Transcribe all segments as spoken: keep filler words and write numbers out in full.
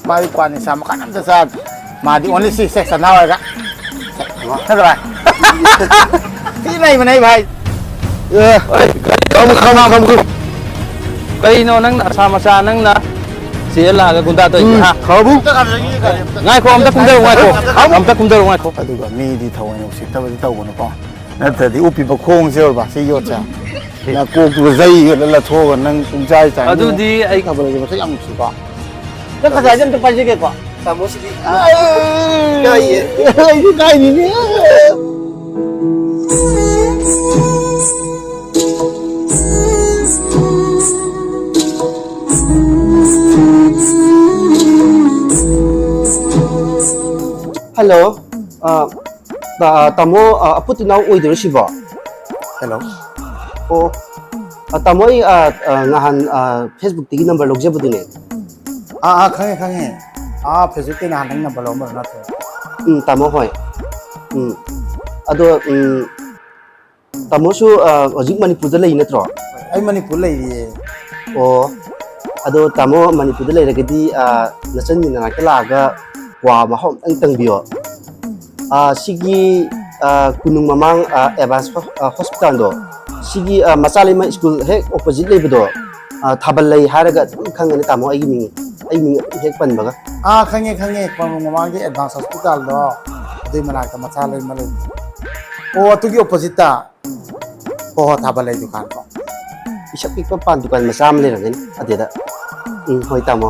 ꯃꯥꯗꯤ ꯀ꯭ꯋꯥ ꯅꯤꯁꯥ ꯃꯈꯜ ꯑꯝꯇ ꯆꯥꯗꯦ꯫ ꯃꯥꯗꯤ only six sex ꯁꯅꯥ ꯑꯣꯏꯔꯒ꯫ ꯅꯠꯇ꯭ꯔꯥ? ꯊꯤ ꯅꯩꯕꯅꯦ ꯑꯩ ꯚꯥꯏ꯫ ꯑꯦ, ꯈꯝꯃꯨ, ꯈꯝꯃꯨ, ꯈꯝꯃꯨ, ꯈꯝꯃꯨ꯫ ꯀꯩꯅꯣ ꯅꯪꯅ ꯑꯁꯥ ꯃꯆꯥ ꯅꯪꯅ ꯆꯦꯜꯂꯛꯑꯒ ꯒꯨꯟꯗꯥ ꯇꯧꯔꯤꯁꯦ, ꯎꯝ, ꯍꯥ? ꯈꯝꯃꯨ꯫ ꯉꯥꯏꯈꯣ, ꯑꯝꯇ ꯀꯨꯝꯊꯔꯣ, ꯉꯥꯏꯈꯣ꯫ ꯑꯝꯇ ꯀꯨꯝꯊꯔꯣ, ꯉꯥꯏꯈꯣ꯫ ꯑꯗꯨꯒ ꯃꯤꯗꯤ ꯊꯑꯣꯏꯅ ꯎꯁꯤꯠꯇꯕꯗꯤ ꯇꯧꯒꯅꯨꯀꯣ꯫ ꯅꯠꯇ꯭ꯔꯗꯤ ꯎꯞꯄꯤꯕ ꯈꯣꯡꯁꯦ ꯑꯣꯏꯕ ꯁꯤ ꯌꯣꯠꯁꯦ꯫ ꯅꯀꯣꯛꯇꯨꯗ ꯆꯩ ꯌꯣꯠꯂ ꯂꯊꯣꯛꯑꯒ ꯅꯪ ꯄꯨꯡꯆꯥꯏ ꯆꯥꯏ꯫ ꯑꯗꯨꯗꯤ ꯑꯩ ꯊꯥꯕꯜ ꯂꯩꯁꯦ ꯃꯁꯛ ꯌꯥꯝ ꯅꯨꯡꯁꯤꯀꯣ꯫ ꯅꯪ ꯉꯁꯥꯏꯁꯦ ꯑꯝꯇ ꯄꯥꯏꯖꯒꯦꯀꯣ꯫ ꯇꯥꯃꯣꯁꯤꯗꯤ ꯑꯩ ꯏꯀꯥꯏꯌꯦ꯫ ꯑꯩꯗꯤ ꯏꯀꯥꯏꯅꯤꯅꯦ꯫ ꯍꯜꯂꯣ꯫ ꯑ, ꯇꯥ-, ꯇꯥꯃꯣ, ꯑ, ꯑꯄꯨꯠ ꯏꯅꯥꯎ ꯑꯣꯏꯗꯣꯏꯔꯣ ꯁꯤꯕꯣ? ꯍꯜꯂꯣ꯫ ꯑꯣ, ꯑ, ꯇꯥꯃꯣ, ꯑꯩ, ꯑ, ꯑ, ꯅꯍꯥꯟ, ꯑ, Facebook-ꯇꯒꯤ number ꯂꯧꯖꯕꯗꯨꯅꯦ꯫ ꯑꯥ, ꯑꯥ, ꯈꯪꯉꯦ, ꯈꯪꯉꯦ꯫ ꯑꯥ, Facebook-ꯇꯒꯤ ꯅꯍꯥꯟ ꯅꯪ number ꯂꯧꯔꯝꯕꯗꯣ ꯅꯠꯇ꯭ꯔꯣ? ꯎꯝ, ꯇꯥꯃꯣ, ꯍꯣꯏ꯫ ꯎꯝ꯫ ꯑꯗꯣ, ꯎꯝ, ꯇꯥꯃꯣꯁꯨ, ꯑ, ꯍꯧꯖꯤꯛ ꯃꯅꯤꯄꯨꯔꯗ ꯂꯩ ꯅꯠꯇ꯭ꯔꯣ? ꯑꯩ ꯃꯅꯤꯄꯨꯔ ꯂꯩꯔꯤꯌꯦ꯫ ꯑꯣ, ꯑꯗꯣ ꯇꯥꯃꯣ ꯃꯅꯤꯄꯨꯔꯗ ꯂꯩꯔꯒꯗꯤ, ꯑ, ꯅꯆꯟꯒꯤ ꯅꯅꯥꯛꯇ ꯂꯥꯛꯑꯒ ꯀ꯭ꯋꯥ ꯃꯍꯥꯎ ꯑꯝꯇꯪ ꯇꯪꯕꯤꯌꯣ꯫ ꯑ, ꯁꯤꯒꯤ, ꯑ, ꯀꯣꯅꯨꯡ ꯃꯃꯥꯡ, ꯑ, ꯑꯦꯚꯥꯟꯁ ꯍꯣ-, ꯑ, ꯍꯣꯁꯄꯤꯇꯥꯜꯗꯣ, ꯁꯤꯒꯤ, ꯑ, ꯃꯆꯥ ꯂꯩꯃ ꯁ꯭ꯀꯨꯜ ꯍꯦꯛ opposite ꯂꯩꯕꯗꯣ, ꯑ, ꯊꯥꯕꯜ ꯂꯩ ꯍꯥꯏꯔꯒ ꯑꯗꯨꯝ ꯈꯪꯒꯅꯤ ꯇꯥꯃꯣ ꯑꯩꯒꯤ ꯃꯤꯡ, ꯑꯩ ꯃꯤꯡ ꯑꯗꯨꯝ ꯍꯦꯛ ꯄꯟꯕꯒ꯫ ꯑꯥ, ꯈꯪꯉꯦ, ꯈꯪꯉꯦ, ꯀꯣꯅꯨꯡ ꯃꯃꯥꯡꯒꯤ ꯑꯦꯚꯥꯟꯁ ꯍꯣꯁꯄꯤꯇꯥꯜꯗꯣ, ꯑꯗꯨꯏ ꯃꯅꯥꯛꯇ ꯃꯆꯥ ꯂꯩꯃ ꯂꯩꯕꯗꯣ꯫ ꯑꯣ, ꯑꯗꯨꯒꯤ opposite-ꯇ꯫ ꯍꯣ ꯍꯣ, ꯊꯥꯕꯜ ꯂꯩ ꯗꯨꯀꯥꯟ ꯀꯣ꯫ ꯄꯤꯁꯛ ꯄꯤꯛꯄ ꯄꯥꯟ ꯗꯨꯀꯥꯟ ꯃꯆꯥ ꯑꯃ ꯂꯩꯔꯝꯒꯅꯤ ꯑꯗꯨꯗ꯫ ꯎꯝ, ꯍꯣꯏ ꯇꯥꯃꯣ꯫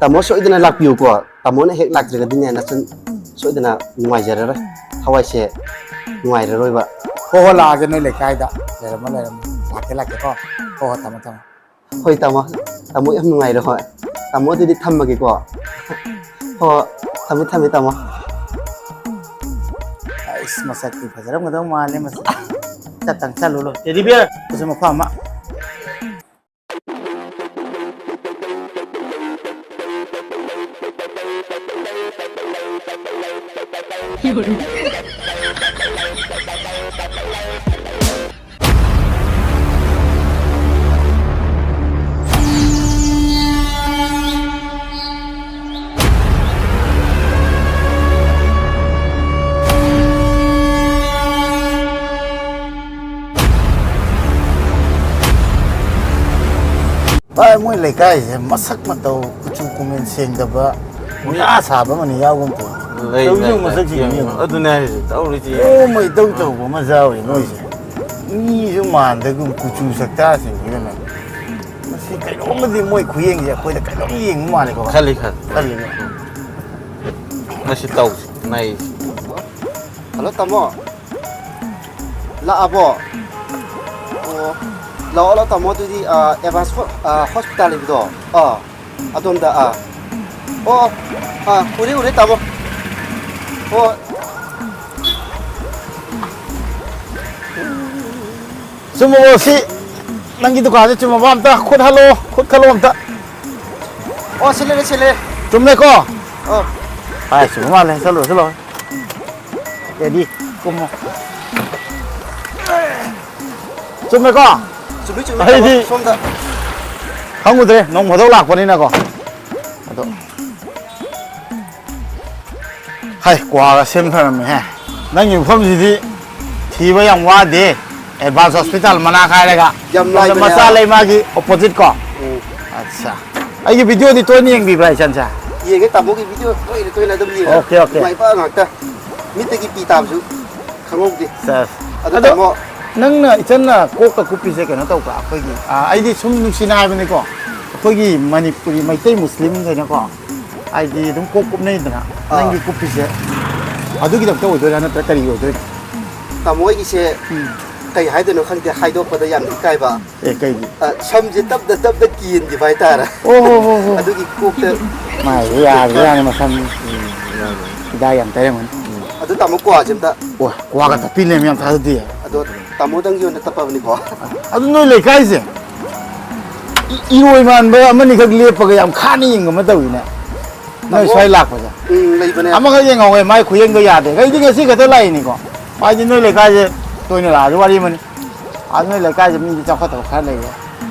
ꯇꯥꯃꯣ ꯁꯣꯏꯗꯅ ꯂꯥꯛꯄꯤꯌꯨꯀꯣ꯫ ꯇꯥꯃꯣꯅ ꯍꯦꯛ ꯂꯥꯛꯇ꯭ꯔꯒꯗꯤꯅꯦ ꯅꯆꯟ ꯁꯣꯏꯗꯅ ꯅꯨꯡꯉꯥꯏꯖꯔꯔꯣꯏ꯫ ꯊꯋꯥꯏꯁꯦ ꯅꯨꯡꯉꯥꯏꯔꯔꯣꯏꯕ꯫ ꯍꯣ ꯍꯣ, ꯂꯥꯛꯑꯒꯦ ꯅꯣꯏ ꯂꯩꯀꯥꯏꯗ꯫ ꯂꯩꯔꯝꯃꯣ, ꯂꯩꯔꯝꯃꯣ꯫ ꯂꯥꯛꯀꯦ, ꯂꯥꯛꯀꯦꯀꯣ꯫ ꯍꯣ ꯍꯣ, ꯊꯝꯃꯣ, ꯊꯝꯃꯣ꯫ ꯍꯣꯏ ꯇꯥꯃꯣ꯫ ꯇꯥꯃꯣ ꯌꯥꯝ ꯅꯨꯡꯉꯥꯏꯔꯦ, ꯍꯣꯏ꯫ ꯇꯥꯃꯣ ꯑꯗꯨꯗꯤ ꯊꯝꯃꯒꯦꯀꯣ꯫ ꯍꯣ, ꯊꯝꯃꯦ, ꯊꯝꯃꯦ ꯇꯥꯃꯣ꯫ ꯑꯩꯁ, ꯃꯁꯛꯇꯤ ꯐꯖꯔꯝꯒꯗꯧ ꯃꯥꯜꯂꯦ ꯃꯁꯤ꯫ ꯆꯠꯇꯪ ꯆꯠꯂꯨ ꯂꯣꯏ꯫ Teddy bear꯫ ꯃꯁꯤ ꯃꯐꯝ ꯑꯃ꯫ ꯚꯥꯏ, ꯃꯣꯏ ꯂꯩꯀꯥꯏꯁꯦ ꯃꯁꯛ ꯃꯇꯧ, ꯀꯨꯆꯨ ꯀꯨꯃꯦꯟ ꯁꯦꯡꯗꯕ, ꯃꯤ ꯃꯨꯛꯅꯥ ꯁꯥꯕ ꯑꯃꯅꯤ ꯌꯥꯎꯒꯨꯝ ꯇꯧ꯫ ꯂꯩ, ꯇꯧꯔꯤꯁꯦ ꯂꯩ, ꯃꯁꯛꯁꯤꯡ ꯂꯩ꯫ ꯌꯦꯡꯉꯨ꯫ ꯑꯗꯨꯅꯦ ꯍꯥꯏꯁꯦ, ꯇꯧꯔꯤꯁꯦ ꯌꯦꯡꯉꯨ꯫ ꯑꯣ, ꯃꯩ ꯇꯧ ꯇꯧꯕ ꯑꯃ ꯌꯥꯎꯔꯤ ꯃꯣꯏꯁꯦ꯫ ꯃꯤꯁꯨ ꯃꯥꯟꯗꯒꯨꯝ, ꯀꯨꯆꯨ ꯁꯛꯇꯥꯁꯤꯡꯁꯤꯒꯅꯦ꯫ ꯃꯁꯤ ꯀꯩꯅꯣꯝꯃꯗꯤ ꯃꯣꯏ ꯈꯨꯌꯦꯡꯁꯦ ꯑꯩꯈꯣꯏꯗ ꯀꯩꯅꯣꯝ ꯌꯦꯡꯕ ꯃꯥꯜꯂꯦꯀꯣ꯫ ꯈꯜꯂꯤ, ꯈꯜꯂꯤ꯫ ꯈꯜꯂꯤꯅꯦ꯫ ꯃꯁꯤ ꯇꯧꯁꯤ, ꯅꯩꯁꯤ꯫ ꯍꯜꯂꯣ, ꯇꯥꯃꯣ꯫ ꯂꯥꯛꯑꯕꯣ? ꯑꯣ, ꯂꯥꯛꯑꯣ, ꯂꯥꯛꯑꯣ, ꯇꯥꯃꯣ, ꯑꯗꯨꯗꯤ, ꯑ, ꯑꯦꯗꯚꯥꯟꯁ ꯍꯣ-, ꯑ, ꯍꯣꯁꯄꯤꯇꯥꯜ ꯂꯩꯕꯗꯣ? ꯑꯥ, ꯑꯗꯣꯝꯗ, ꯑꯥ꯫ ꯑꯣ, ꯑꯥ, ꯎꯔꯦ, ꯎꯔꯦ, ꯇꯥꯃꯣ꯫ ꯑꯣ꯫ ꯆꯨꯝꯃꯕꯣ ꯁꯤ? ꯅꯪꯒꯤ ꯗꯨꯀꯥꯟꯁꯦ ꯆꯨꯝꯃꯕ? ꯑꯝꯇ ꯈꯨꯠ ꯍꯜꯂꯣ, ꯈꯨꯠ ꯈꯜꯂꯣ ꯑꯝꯇ꯫ ꯑꯣ, ꯁꯤ ꯂꯩꯔꯦ, ꯁꯤ ꯂꯩꯔꯦ꯫ ꯆꯨꯝꯃꯦꯀꯣ? ꯑꯣ꯫ ꯍꯥꯏ, ꯆꯨꯝꯕ ꯃꯥꯜꯂꯦ꯫ ꯆꯠꯂꯨꯔꯣ, ꯆꯠꯂꯨꯔꯣ꯫ ꯑꯦꯗꯤ, ꯀꯨꯝꯃꯣ꯫ ꯆꯨꯝꯃꯦꯀꯣ? ꯆꯨꯝꯃꯤ, ꯆꯨꯝꯃꯤ, ꯑꯩꯗꯤ ꯇꯥꯃꯣ, ꯁꯣꯝꯗ꯫ ꯈꯪꯉꯨꯗ꯭ꯔꯦ, ꯅꯣꯡ ꯐꯥꯗꯣꯛ ꯂꯥꯛꯄꯅꯤꯅꯀꯣ꯫ ꯑꯗꯣ꯫ ꯍꯥꯏ, ꯀ꯭ꯋꯥꯒ ꯁꯦꯝꯊꯔꯝꯃꯦꯍꯦ꯫ ꯅꯪꯒꯤ ꯃꯐꯝꯁꯤꯗꯤ ꯊꯤꯕ ꯌꯥꯝ ꯋꯥꯗꯦ꯫ ꯑꯦꯗꯚꯥꯟꯁ ꯍꯣꯁꯄꯤꯇꯥꯜ ꯃꯅꯥꯛ ꯍꯥꯏꯔꯒ ꯌꯥꯝ ꯂꯥꯏꯕꯅꯦ꯫ ꯃꯆꯥ ꯂꯩꯃꯥꯒꯤ ꯑꯣꯄꯣꯖꯤꯠ ꯀꯣ? ꯎꯝ꯫ ꯑꯠꯆꯥ꯫ ꯑꯩꯒꯤ ꯚꯤꯗꯤꯑꯣꯗꯤ ꯇꯣꯏꯅ ꯌꯦꯡꯕꯤꯕ꯭ꯔꯥ, ꯏꯆꯟꯁꯦ? ꯌꯦꯡꯉꯦ, ꯇꯥꯃꯣꯒꯤ ꯚꯤꯗꯤꯑꯣ ꯇꯣꯏꯅ ꯇꯣꯏꯅ ꯑꯗꯨꯝ ꯌꯦꯡꯉꯦ꯫ Okay, okay. ꯅꯨꯡꯉꯥꯏꯕ ꯉꯥꯛꯇ꯫ ꯃꯤꯠꯇꯒꯤ ꯄꯤ ꯇꯥꯕꯁꯨ ꯈꯪꯍꯧꯗꯦ꯫ ꯁꯦꯁ꯫ ꯑꯗꯣ ꯑꯗꯣ ꯇꯥꯃꯣ, ꯅꯪꯅ ꯏꯆꯟꯅ ꯀꯣꯛꯀ ꯀꯨꯞꯄꯤꯁꯦ ꯀꯩꯅꯣ ꯇꯧꯕ꯭ꯔꯥ? ꯑꯩꯈꯣꯏꯒꯤ, ꯑ, ꯑꯩꯗꯤ ꯁꯨꯝ ꯅꯨꯡꯁꯤꯅ ꯍꯥꯏꯕꯅꯤꯀꯣ꯫ ꯑꯩꯈꯣꯏꯒꯤ ꯃꯅꯤꯄꯨꯔꯤ ꯃꯩꯇꯩ ꯃꯨꯁꯂꯤꯝꯈꯩꯅꯀꯣ, ꯍꯥꯏꯗꯤ ꯑꯗꯨꯝ ꯀꯣꯛ ꯀꯨꯞꯅꯩꯗꯅ꯫ ꯑꯥ꯫ ꯅꯪꯒꯤ ꯀꯨꯞꯄꯤꯁꯦ ꯑꯗꯨꯒꯤꯗꯃꯛꯇ ꯑꯣꯏꯗꯣꯏꯔꯥ ꯅꯠꯇ꯭ꯔꯒ ꯀꯔꯤ ꯑꯣꯏꯗꯣꯏꯅꯣ? ꯇꯥꯃꯣ ꯑꯩꯒꯤꯁꯦ ꯎꯝ꯫ ꯀꯩ ꯍꯥꯏꯗꯣꯏꯅꯣ ꯈꯪꯗꯦ, ꯍꯥꯏꯗꯣꯛꯄꯗ ꯌꯥꯝꯅ ꯏꯀꯥꯏꯕ꯫ ꯑꯦ, ꯀꯩꯒꯤ? ꯑ, ꯁꯝꯁꯦ ꯇꯞꯅ ꯇꯞꯅ ꯀꯦꯟꯈꯤꯕ ꯍꯥꯏꯇꯥꯔꯦ꯫ ꯑꯣ, ꯍꯣ, ꯍꯣ, ꯍꯣ꯫ ꯑꯗꯨꯒꯤ ꯀꯣꯛꯇ ꯃꯥꯏꯁꯦ ꯌꯥꯗ꯭ꯔꯖꯥꯠꯅꯤ ꯃꯁꯝ꯫ ꯎꯝ, ꯌꯥꯗ꯭ꯔꯦ꯫ ꯍꯤꯗꯥꯛ ꯌꯥꯝ ꯇꯩꯔꯝꯒꯅꯤ꯫ ꯎꯝ꯫ ꯑꯗꯨ ꯇꯥꯃꯣ ꯀ꯭ꯋꯥꯁꯦ ꯑꯝꯇ꯫ ꯋꯥ, ꯀ꯭ꯋꯥꯒ ꯇꯞꯄꯤ ꯂꯩꯔꯝꯃꯦ ꯌꯥꯝ ꯊꯥꯖꯗꯦ꯫ ꯑꯗꯣ ꯇꯥꯃꯣꯗꯪꯒꯤ ꯑꯣꯏꯅ ꯇꯞꯄꯕꯅꯤꯀꯣ꯫ ꯑꯗꯨ ꯅꯣꯏ ꯂꯩꯀꯥꯏꯁꯦ ꯏ-, ꯏꯔꯣꯏ ꯃꯥꯟꯕ ꯑꯃꯅꯤꯈꯛ ꯂꯦꯞꯄꯒ ꯌꯥꯝ ꯈꯥꯅ ꯌꯦꯡꯕ ꯑꯃ ꯇꯧꯋꯤꯅꯦ꯫ ꯅꯣꯏ ꯇꯥꯃꯣ꯫ ꯁ꯭ꯋꯥꯏ ꯂꯥꯛꯄꯁꯦ꯫ ꯎꯝ, ꯂꯩꯕꯅꯦ꯫ ꯑꯃꯈꯛ ꯌꯦꯡꯍꯧꯋꯦ, ꯃꯥꯏ ꯈꯨꯌꯦꯡꯗꯣ ꯌꯥꯗꯦ꯫ ꯑꯩꯗꯤ ꯉꯁꯤ ꯈꯛꯇ ꯂꯥꯛꯏꯅꯤꯀꯣ꯫ ꯍꯥꯏꯗꯤ ꯅꯣꯏ ꯂꯩꯀꯥꯏꯁꯦ ꯇꯣꯏꯅ ꯂꯥꯛꯑꯁꯨ ꯋꯥꯔꯤ ꯑꯃꯅꯤ꯫ ꯑꯗꯨ ꯅꯣꯏ ꯂꯩꯀꯥꯏꯁꯦ ꯃꯤꯗꯤ ꯆꯥꯎꯈꯠꯇꯕ ꯈꯔ ꯂꯩꯌꯦ꯫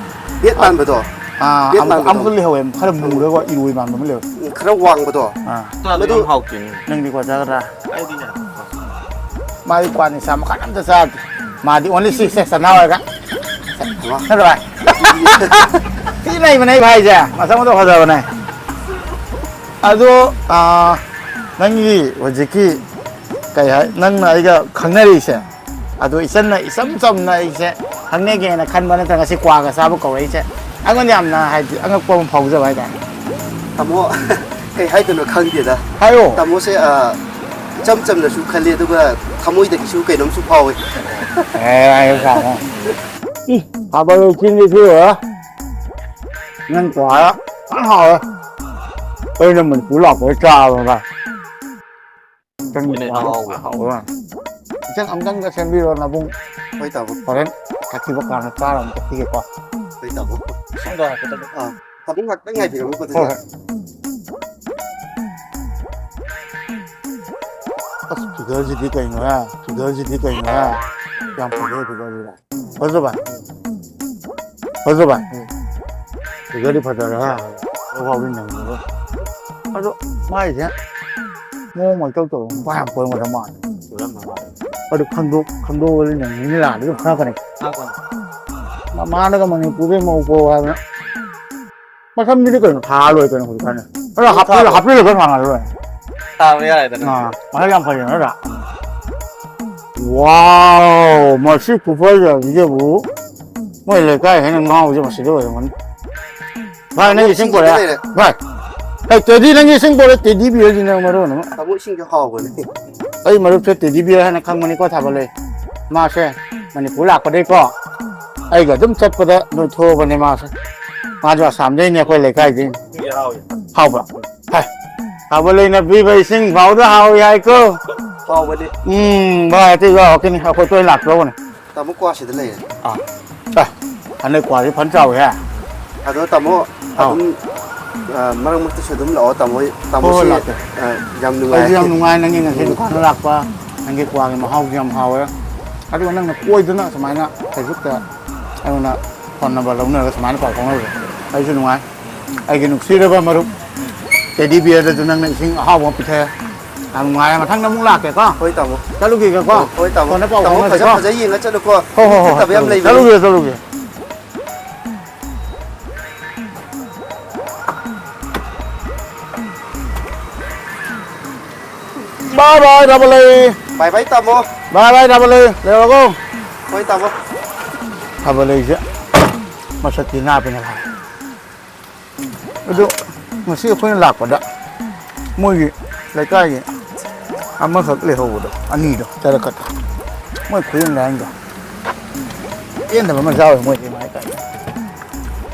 ꯕꯦꯠ ꯑ-, ꯃꯥꯟꯕꯗꯣ? ꯑꯥ, ꯕꯦꯠ ꯑꯃꯨꯛ-, ꯃꯥꯟꯕꯗꯣ? ꯑꯃꯨꯛꯀ ꯂꯩꯍꯧꯋꯦ, ꯈꯔ ꯃꯨꯔꯒ ꯏꯔꯣꯏ ꯃꯥꯟꯕ ꯑꯃ ꯂꯩꯍꯧꯋꯦ꯫ ꯎꯝ, ꯈꯔ ꯋꯥꯡꯕꯗꯣ? ꯑꯥ꯫ ꯆꯥꯗꯣ ꯃꯗꯨ ꯌꯥꯝ ꯍꯥꯎꯇꯦꯅꯦ꯫ ꯅꯪꯗꯤ ꯀ꯭ꯋꯥ ꯆꯥꯒꯗ꯭ꯔꯥ? ꯑꯩꯗꯤ ꯌꯥꯝ ꯃꯥꯗꯤ ꯀ꯭ꯋꯥ ꯅꯤꯁꯥ ꯃꯈꯜ ꯑꯝꯇ ꯆꯥꯗꯦ꯫ ꯃꯥꯗꯤ only six ꯁꯅꯥ ꯑꯣꯏꯔꯒ꯫ ꯋꯥ꯫ ꯅꯠꯇ꯭ꯔꯣ ꯚꯥꯏ? ꯊꯤ ꯂꯩꯕꯅꯦ ꯑꯩ ꯚꯥꯏꯁꯦ, ꯃꯁꯛ ꯃꯇꯧ ꯐꯖꯕꯅꯦ꯫ ꯑꯗꯣ, ꯑꯥ, ꯅꯪꯒꯤ ꯍꯧꯖꯤꯛꯀꯤ, ꯀꯩ ꯍꯥꯏ, ꯅꯪꯅ ꯑꯩꯒ ꯈꯪꯅꯔꯤꯁꯦ, ꯑꯗꯣ ꯏꯆꯟꯅ ꯏꯆꯝ ꯆꯝꯅ ꯑꯩꯁꯦ ꯈꯪꯅꯒꯦꯅ ꯈꯟꯕ ꯅꯠꯇ꯭ꯔꯒ ꯉꯁꯤ ꯀ꯭ꯋꯥꯒ ꯆꯥꯕ ꯀꯧꯔꯛꯏꯁꯦ, ꯑꯩꯉꯣꯟꯗ ꯌꯥꯝꯅ, ꯍꯥꯏꯗꯤ, ꯑꯉꯛꯄ ꯑꯃ ꯐꯥꯎꯖꯕ ꯍꯥꯏꯇꯥꯔꯦ꯫ ꯇꯥꯃꯣ, ꯀꯩ ꯍꯥꯏꯗꯣꯏꯅꯣ ꯈꯪꯗꯦꯗ꯫ ꯍꯥꯏꯌꯣ꯫ ꯇꯥꯃꯣꯁꯦ, ꯑ, ꯏꯆꯝ ꯆꯝꯅꯁꯨ ꯈꯜꯂꯤ, ꯑꯗꯨꯒ ꯊꯃꯣꯏꯗꯒꯤꯁꯨ ꯀꯩꯅꯣꯝꯁꯨ ꯐꯥꯎꯋꯤ꯫ ꯑꯦ, ꯍꯥꯏꯌꯣ, ꯇꯥꯃꯣ꯫ ꯏ, ꯐꯥꯕ ꯂꯣꯏ ꯆꯤꯟꯗꯤ ꯊꯤꯔꯣꯏ꯫ ꯅꯪ ꯀ꯭ꯋꯥ ꯌꯥꯝ ꯍꯥꯎꯋꯦ꯫ ꯑꯩꯅ ꯃꯅꯤꯄꯨꯔ ꯂꯥꯛꯄꯗ ꯆꯥꯕ ꯚꯥꯏ꯫ ꯏꯆꯟ ꯍꯣꯏꯅꯦ, ꯀ꯭ꯋꯥ ꯍꯥꯎꯋꯦ꯫ ꯍꯥꯎꯋꯦ꯫ ꯏꯆꯟ ꯑꯝꯇꯪꯒ ꯁꯦꯝꯕꯤꯔꯣ ꯅꯕꯨꯡ꯫ ꯍꯣꯏ ꯇꯥꯃꯣ꯫ ꯍꯣꯔꯦꯟ ꯆꯠꯈꯤꯕ ꯀꯥꯟꯗ ꯆꯥꯔ ꯑꯃꯨꯛ ꯆꯠꯈꯤꯒꯦꯀꯣ꯫ ꯍꯣꯏ ꯇꯥꯃꯣ꯫ ꯁꯣꯝꯗ ꯍꯥꯏꯐꯦꯠꯇꯪ ꯑꯥ, ꯇꯥꯃꯣ ꯉꯥꯛꯇꯪ ꯉꯥꯏꯕꯤꯔꯝꯃꯨꯀꯣ ꯍꯣꯏ, ꯑꯗꯨꯗꯤ꯫ ꯍꯣꯏ꯫ ꯑꯁ, figure ꯁꯤꯗꯤ ꯀꯩꯅꯣꯍꯦ? Figure ꯁꯤꯗꯤ ꯀꯩꯅꯣꯍꯦ? ꯌꯥꯝ ꯐꯖꯩ figure ꯁꯤꯗꯤ꯫ ꯐꯖꯕ? ꯐꯖꯕ? Figure ꯗꯤ ꯐꯖꯔꯦꯍꯦ꯫ ꯑꯗꯣ ꯃꯥꯏꯁꯦ ꯃꯑꯣꯡ ꯃꯥꯏ ꯏꯇꯧ ꯇꯧꯔ ꯅꯨꯄꯥ ꯌꯥꯝ ꯀꯣꯏꯔꯝꯒꯗꯕ ꯃꯥꯜꯂꯦ꯫ ꯑꯗꯨ ꯈꯪꯗꯣꯛ-, ꯈꯪꯗꯣꯛꯑꯕꯅꯤꯅ ꯃꯤꯅ ꯂꯥꯛꯑꯗꯤ ꯑꯗꯨꯝ ꯈꯪꯉꯛꯀꯅꯤ꯫ ꯃꯃꯥꯅꯒ ꯃꯅꯤꯄꯨꯔꯗꯩ ꯃꯧ ꯄꯣꯔꯛꯑꯣ ꯍꯥꯏꯕꯅ꯫ ꯃꯁꯝꯗꯨꯗꯤ ꯀꯩꯅꯣ ꯊꯥꯔ ꯂꯣꯏꯔꯦ ꯀꯩꯅꯣ ꯍꯧꯖꯤꯛꯀꯥꯟꯗꯤ꯫ ꯑꯗꯣ ꯍꯥꯞꯆꯤꯜꯂ-, ꯍꯥꯞꯆꯤꯜꯂꯒ ꯁꯥꯟꯅꯔ ꯂꯣꯏꯔꯦ꯫ ꯊꯥꯕ ꯌꯥꯔꯦꯗꯅ꯫ ꯑꯥ, ꯃꯁꯛ ꯌꯥꯝ ꯐꯩꯌꯦ ꯅꯠꯇ꯭ꯔꯥ? ꯋꯥꯎ, ꯃꯁꯤ ꯈꯨꯐꯖꯁꯤꯗꯕꯨ ꯃꯣꯏ ꯂꯩꯀꯥꯏ ꯍꯦꯟꯅ ꯉꯥꯎꯕꯁꯦ ꯃꯁꯤꯗ ꯑꯣꯏꯔꯝꯒꯅꯤ꯫ ꯚꯥꯏ, ꯅꯪ ꯏꯁꯤꯡ ꯏꯁꯤꯡ ꯄꯨꯔꯛꯑꯦ? ꯂꯩꯔꯦ꯫ ꯚꯥꯏ, ꯍꯦ, ꯇꯦꯗꯤ, ꯅꯪꯒꯤ ꯏꯁꯤꯡ ꯄꯨꯔꯛꯑꯦ, ꯇꯦꯗꯤ ꯕꯤꯌꯔꯁꯤꯅ ꯃꯔꯣꯟ ꯑꯃ꯫ ꯇꯥꯃꯣ, ꯏꯁꯤꯡꯁꯦ ꯍꯥꯎꯕꯅꯦ꯫ ꯑꯩ ꯃꯔꯨꯞꯁꯦ ꯇꯦꯗꯤ ꯕꯤꯌꯔ ꯍꯥꯏꯅ ꯈꯪꯕꯅꯤꯀꯣ, ꯊꯥꯕꯜꯂꯩ꯫ ꯃꯥꯁꯦ ꯃꯅꯤꯄꯨꯔ ꯂꯥꯛꯄꯗꯩꯀꯣ, ꯑꯩꯒ ꯑꯗꯨꯝ ꯆꯠꯄꯗ ꯅꯣꯏ ꯊꯣꯛꯑꯕꯅꯦ ꯃꯥꯁꯦ꯫ ꯃꯥꯁꯨ ꯑꯁꯥꯝꯗꯩꯅꯦ, ꯑꯩꯈꯣꯏ ꯂꯩꯀꯥꯏꯗꯩꯅꯦ꯫ ꯍꯥꯎꯕ꯭ꯔꯥ? ꯍꯥꯏ, ꯊꯥꯕꯜꯂꯩꯅ ꯄꯤꯕ ꯏꯁꯤꯡ ꯐꯥꯎꯗ ꯍꯥꯎꯏ ꯍꯥꯏꯀꯣ꯫ ꯍꯥꯎꯕꯅꯦ꯫ ꯎꯝ, ꯚꯥꯏ, ꯑꯇꯩꯁꯨ ꯍꯥꯎꯔꯛꯈꯤꯅꯤ, ꯑꯩꯈꯣꯏ ꯇꯣꯏꯅ ꯂꯥꯛꯇ꯭ꯔꯕꯅꯦ꯫ ꯇꯥꯃꯣ, ꯀ꯭ꯋꯥꯁꯤꯗ ꯂꯩꯔꯦ꯫ ꯑꯥ, ꯑꯦ, ꯍꯟꯗꯛ ꯀ꯭ꯋꯥꯁꯤ ꯐꯟ ꯆꯥꯎꯋꯤꯍꯦ꯫ ꯑꯗꯣ ꯇꯥꯃꯣ, ꯑꯥꯎ꯫ ꯑꯗꯨꯝ, ꯑ, ꯃꯔꯛ ꯃꯔꯛꯇꯁꯨ ꯑꯗꯨꯝ ꯂꯥꯛꯑꯣ ꯇꯥꯃꯣ꯫ ꯍꯣꯏ, ꯍꯣꯏ, ꯇꯥꯃꯣꯁꯤ, ꯂꯥꯛꯀꯦ꯫ ꯑ, ꯌꯥꯝ ꯅꯨꯡꯉꯥꯏ꯫ ꯑꯩꯁꯨ ꯌꯥꯝ ꯅꯨꯡꯉꯥꯏ ꯅꯪꯒꯤ ꯉꯁꯤ ꯎꯝ꯫ ꯗꯨꯀꯥꯟꯗ ꯂꯥꯛꯄ, ꯅꯪꯒꯤ ꯀ꯭ꯋꯥꯒꯤ ꯃꯍꯥꯎꯁꯨ ꯌꯥꯝ ꯍꯥꯎꯋꯦ꯫ ꯑꯗꯨꯒ ꯅꯪꯅ ꯀꯣꯏꯗꯨꯅ ꯁꯨꯃꯥꯏꯅ Facebookꯇ ꯑꯩꯉꯣꯟꯗ phone number ꯂꯧꯅꯔꯒ ꯁꯨꯃꯥꯏꯅ ꯄꯥꯎ ꯐꯥꯎꯅꯕꯁꯦ ꯑꯩꯁꯨ ꯅꯨꯡꯉꯥꯏ꯫ ꯑꯩꯒꯤ ꯅꯨꯡꯁꯤꯔꯕ ꯃꯔꯨꯞ ꯇꯦꯗꯤ ꯕꯤꯌꯔꯗꯁꯨ ꯅꯪꯅ ꯏꯁꯤꯡ ꯑꯍꯥꯎꯕ ꯑꯃ ꯄꯤꯊꯛꯑꯦ꯫ ꯌꯥꯝ ꯅꯨꯡꯉꯥꯏꯔꯦ꯫ ꯃꯊꯪꯗ ꯑꯃꯨꯛ ꯂꯥꯛꯀꯦꯀꯣ꯫ ꯍꯣꯏ, ꯇꯥꯃꯣ꯫ ꯆꯠꯂꯨꯈꯤꯒꯦꯀꯣ꯫ ꯍꯣꯏ, ꯇꯥꯃꯣ꯫ ꯐꯣꯟꯗ ꯄꯥꯎ ꯇꯥꯃꯣ, ꯐꯖ ꯐꯥꯎꯅꯁꯤꯀꯣ꯫ ꯐꯖ ꯌꯦꯡꯉ ꯆꯠꯂꯨꯀꯣ꯫ ꯍꯣꯏ, ꯍꯣꯏ, ꯍꯣꯏ, ꯐꯠꯇꯕ ꯌꯥꯝ ꯍꯣꯏ꯫ ꯂꯩꯕꯅꯦ꯫ ꯆꯠꯂꯨꯈꯤꯒꯦ, ꯆꯠꯂꯨꯈꯤꯒꯦ꯫ Bye bye, ꯊꯥꯕꯜꯂꯩ꯫ Bye bye, ꯇꯥꯃꯣ꯫ Bye bye, ꯊꯥꯕꯜꯂꯩ꯫ ꯂꯩꯍꯧꯔꯒꯣ꯫ ꯍꯣꯏ, ꯇꯥꯃꯣ꯫ ꯊꯥꯕꯜꯂꯩꯁꯦ ꯃꯁꯛꯇꯤ ꯅꯥꯞꯄꯤꯅꯦ ꯚꯥꯏ꯫ ꯑꯗꯨ ꯉꯁꯤ ꯑꯩꯈꯣꯏꯅ ꯂꯥꯛꯄꯗ ꯃꯣꯏꯒꯤ ꯂꯩꯀꯥꯏꯒꯤ ꯑꯃꯈꯛ ꯂꯩꯍꯧꯕꯗꯣ, ꯑꯅꯤꯗꯣ, ꯇꯔꯀꯠꯇꯣ, ꯃꯣꯏ ꯈꯨꯌꯦꯡ ꯂꯥꯌꯦꯡꯗꯣ ꯄꯦꯟꯗꯕ ꯑꯃ ꯌꯥꯎꯔꯦ꯫ ꯃꯣꯏꯗꯤ ꯃꯥꯏ ꯀꯥꯏ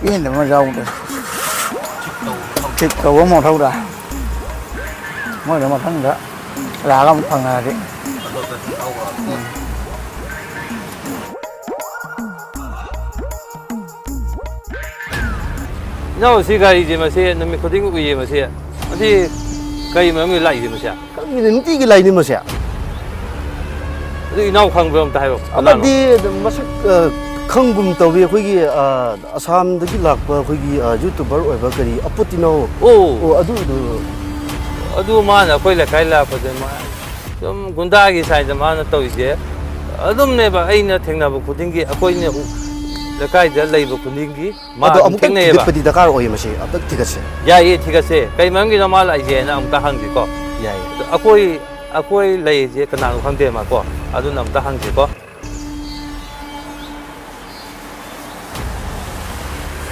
ꯄꯦꯟꯗꯕ ꯑꯃ ꯌꯥꯎꯗꯦ꯫ ꯆꯤꯛ ꯇꯧꯕ ꯃꯊꯧꯗ ꯃꯣꯏꯗ ꯃꯊꯪꯗ ꯂꯥꯛꯑꯒ ꯑꯃꯨꯛ ꯐꯪꯉꯛꯑꯗꯤ꯫ ꯎꯝ꯫ ꯏꯅꯥꯎ, ꯁꯤ ꯒꯥꯔꯤꯁꯦ ꯃꯁꯤ ꯅꯨꯃꯤꯠ ꯈꯨꯗꯤꯡꯒꯤ ꯎꯏꯌꯦ꯫ ꯃꯁꯤ, ꯃꯁꯤ ꯀꯔꯤ ꯃꯔꯝꯒꯤ ꯂꯥꯛꯏꯁꯦ ꯃꯁꯤ? ꯈꯪꯗꯦꯅꯦ, ꯅꯨꯡꯇꯤꯒꯤ ꯂꯥꯛꯏꯅꯦ ꯃꯁꯦ꯫ ꯑꯗꯨ ꯏꯅꯥꯎ ꯈꯪꯕ꯭ꯔꯣ? ꯑꯝꯇ ꯍꯥꯏꯔꯛꯑꯣ, ꯀꯅꯥꯅꯣ? ꯑꯃꯗꯤ ꯑꯗꯨꯝ ꯃꯁꯛ, ꯑ, ꯈꯪꯒꯨꯝ ꯇꯧꯏ꯫ ꯑꯩꯈꯣꯏꯒꯤ, ꯑ, ꯑꯁꯥꯝꯗꯒꯤ ꯂꯥꯛꯄ ꯑꯩꯈꯣꯏꯒꯤ, ꯑ, YouTuber ꯑꯣꯏꯕ ꯀꯔꯤ ꯑꯄꯨꯇꯤꯅꯣ? ꯑꯣ꯫ ꯑꯣ, ꯑꯗꯨꯗꯣ꯫ ꯑꯗꯨ ꯃꯥꯅ ꯑꯩꯈꯣꯏ ꯂꯩꯀꯥꯏ ꯂꯥꯛꯄꯗ ꯃꯥ ꯁꯨꯝ ꯒꯨꯟꯗꯥꯒꯤ ꯁꯥꯏꯗ ꯃꯥꯅ ꯇꯧꯔꯤꯁꯦ꯫ ꯑꯗꯨꯝꯅꯦꯕ ꯑꯩꯅ ꯊꯦꯡꯅꯕ ꯈꯨꯗꯤꯡꯒꯤ, ꯑꯩꯈꯣꯏꯅ ꯂꯩꯀꯥꯏꯗ ꯂꯩꯕ ꯈꯨꯗꯤꯡꯒꯤ ꯃꯥ ꯑꯗꯣ ꯑꯗꯨꯝ ꯑꯃꯨꯛꯇꯪ ꯊꯦꯡꯅꯩꯌꯦꯕ꯫ ꯊꯤꯒꯠꯄꯗꯤ ꯗꯔꯀꯥꯔ ꯑꯣꯏꯌꯦ ꯃꯁꯤ, ꯑꯝꯇꯪ ꯊꯤꯒꯠꯁꯦ꯫ ꯌꯥꯏꯌꯦ, ꯊꯤꯒꯠꯁꯦ꯫ ꯀꯩ ꯃꯔꯝꯒꯤꯅꯣ ꯃꯥ ꯂꯥꯛꯏꯁꯦꯅ ꯑꯃꯨꯛꯇ ꯍꯪꯁꯤꯀꯣ꯫ ꯌꯥꯏꯌꯦ꯫ ꯑꯗꯣ ꯑꯩꯈꯣꯏ, ꯑꯩꯈꯣꯏ ꯂꯩꯔꯤꯁꯦ ꯀꯅꯥꯅꯣ ꯈꯪꯗꯦ ꯃꯥꯀꯣ, ꯑꯗꯨꯅ ꯑꯃꯨꯛꯇ ꯍꯪꯁꯤꯀꯣ꯫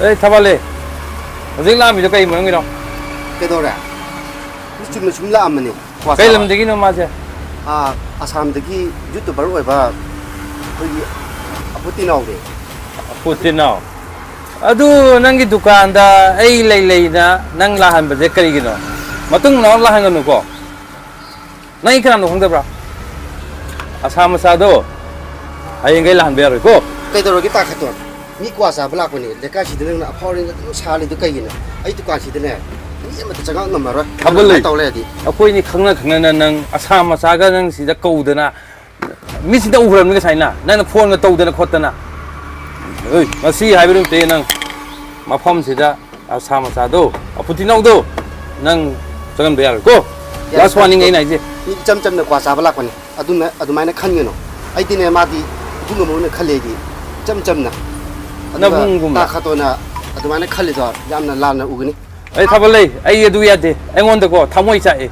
ꯑꯦ, ꯊꯥꯕꯜꯂꯩ, ꯍꯧꯖꯤꯛ ꯂꯥꯛꯑꯝꯃꯤꯗꯣ ꯀꯩ ꯃꯔꯝꯒꯤꯅꯣ? ꯀꯩꯗꯧꯔꯦ? ꯃꯤ ꯆꯨꯝꯅ ꯁꯨꯝ ꯂꯥꯛꯑꯝꯕꯅꯦ꯫ ꯀ꯭ꯋꯥ ꯀꯩ ꯆꯥꯕ꯫ ꯂꯝꯗꯒꯤꯅꯣ ꯃꯥꯁꯦ? ꯑꯥ, ꯑꯁꯥꯝꯗꯒꯤ YouTuber ꯑꯣꯏꯕ ꯑꯩꯈꯣꯏꯒꯤ ꯑꯄꯨꯇꯤꯅꯥꯎꯗꯣ꯫ ꯑꯄꯨꯇꯤꯅꯥꯎ? ꯑꯗꯨ ꯅꯪꯒꯤ ꯗꯨꯀꯥꯟꯗ ꯑꯩ ꯂꯩ ꯂꯩꯅ ꯅꯪ ꯂꯥꯛꯍꯟꯕꯁꯦ ꯀꯔꯤꯒꯤꯅꯣ? ꯃꯇꯨꯡ ꯃꯅꯥꯎ ꯂꯥꯛꯍꯟꯒꯅꯨꯀꯣ꯫ ꯅꯪ ꯑꯩ ꯀꯅꯥꯅꯣ ꯈꯪꯗꯕ꯭ꯔꯥ? ꯑꯁꯥ ꯃꯆꯥꯗꯣ ꯍꯌꯦꯡꯈꯩ ꯂꯥꯛꯍꯟꯕ ꯌꯥꯔꯣꯏꯀꯣ꯫ ꯀꯩꯗꯧꯔꯒꯦ ꯇꯥ ꯈꯠꯇꯣꯟ? ꯃꯤ ꯀ꯭ꯋꯥ ꯆꯥꯕ ꯂꯥꯛꯄꯅꯦ꯫ ꯂꯩꯀꯥꯏꯁꯤꯗ ꯅꯪꯅ ꯑꯐꯥꯎꯔꯤꯅ ꯑꯗꯨꯝ ꯁꯥꯜꯂꯤꯗꯣ ꯀꯩꯒꯤꯅꯣ? ꯑꯩ ꯗꯨꯀꯥꯟꯁꯤꯗꯅꯦ ꯃꯤ ꯑꯃꯠꯇ ꯆꯪꯉꯛ ꯉꯝꯃꯔꯣꯏ꯫ ꯊꯥꯕꯜꯂꯩ, ꯅꯪ ꯇꯧ ꯂꯩꯔꯗꯤ꯫ ꯑꯩꯈꯣꯏꯅꯤ ꯈꯪꯅ ꯈꯪꯅꯅ ꯅꯪ ꯑꯁꯥ ꯃꯆꯥꯒ ꯅꯪ ꯁꯤꯗ ꯀꯧꯗꯅ, ꯃꯤꯁꯤꯗ ꯎꯈ꯭ꯔꯕꯅꯤ ꯉꯁꯥꯏꯅ ꯅꯪꯅ ꯐꯣꯟꯒ ꯇꯧꯗꯅ ꯈꯣꯠꯇꯅ꯫ ꯑꯦ, ꯉꯁꯤ ꯍꯥꯏꯕ ꯅꯠꯇꯦ ꯅꯪ ꯃꯐꯝꯁꯤꯗ ꯑꯁꯥ ꯃꯆꯥꯗꯣ, ꯑꯄꯨꯇꯤꯅꯥꯎꯗꯣ, ꯅꯪ ꯆꯪꯍꯟꯕ ꯌꯥꯔꯣꯏꯀꯣ꯫ ꯌꯥꯔꯦ, last warning ꯁꯥꯔ꯫ ꯑꯩꯅ ꯍꯥꯏꯁꯦ꯫ ꯃꯤ ꯏꯆꯝ ꯆꯝꯅ ꯀ꯭ꯋꯥ ꯆꯥꯕ ꯂꯥꯛꯄꯅꯦ꯫ ꯑꯗꯨꯅ, ꯑꯗꯨꯃꯥꯏꯅ ꯈꯟꯒꯅꯨ꯫ ꯑꯩꯗꯤꯅꯦ, ꯃꯥꯗꯤ ꯑꯗꯨꯒꯨꯝꯕ ꯑꯣꯏꯅ ꯈꯜꯂꯦ ꯑꯩꯗꯤ꯫ ꯏꯆꯝ ꯆꯝꯅ꯫ ꯑꯗꯨꯒ ꯅꯕꯨꯡꯒꯨꯝꯅ꯫ ꯇꯥ ꯈꯠꯇꯣꯟꯅ ꯑꯗꯨꯃꯥꯏꯅ ꯈꯜꯂꯤꯗꯣ ꯌꯥꯝꯅ ꯂꯥꯟꯅ ꯎꯒꯅꯤ꯫ ꯑꯩ ꯊꯥꯕꯜꯂꯩ, ꯑꯩ ꯑꯗꯨ ꯌꯥꯗꯦ꯫ ꯑꯩꯉꯣꯟꯗꯀꯣ ꯊꯃꯣꯏ ꯆꯥꯛꯑꯦ꯫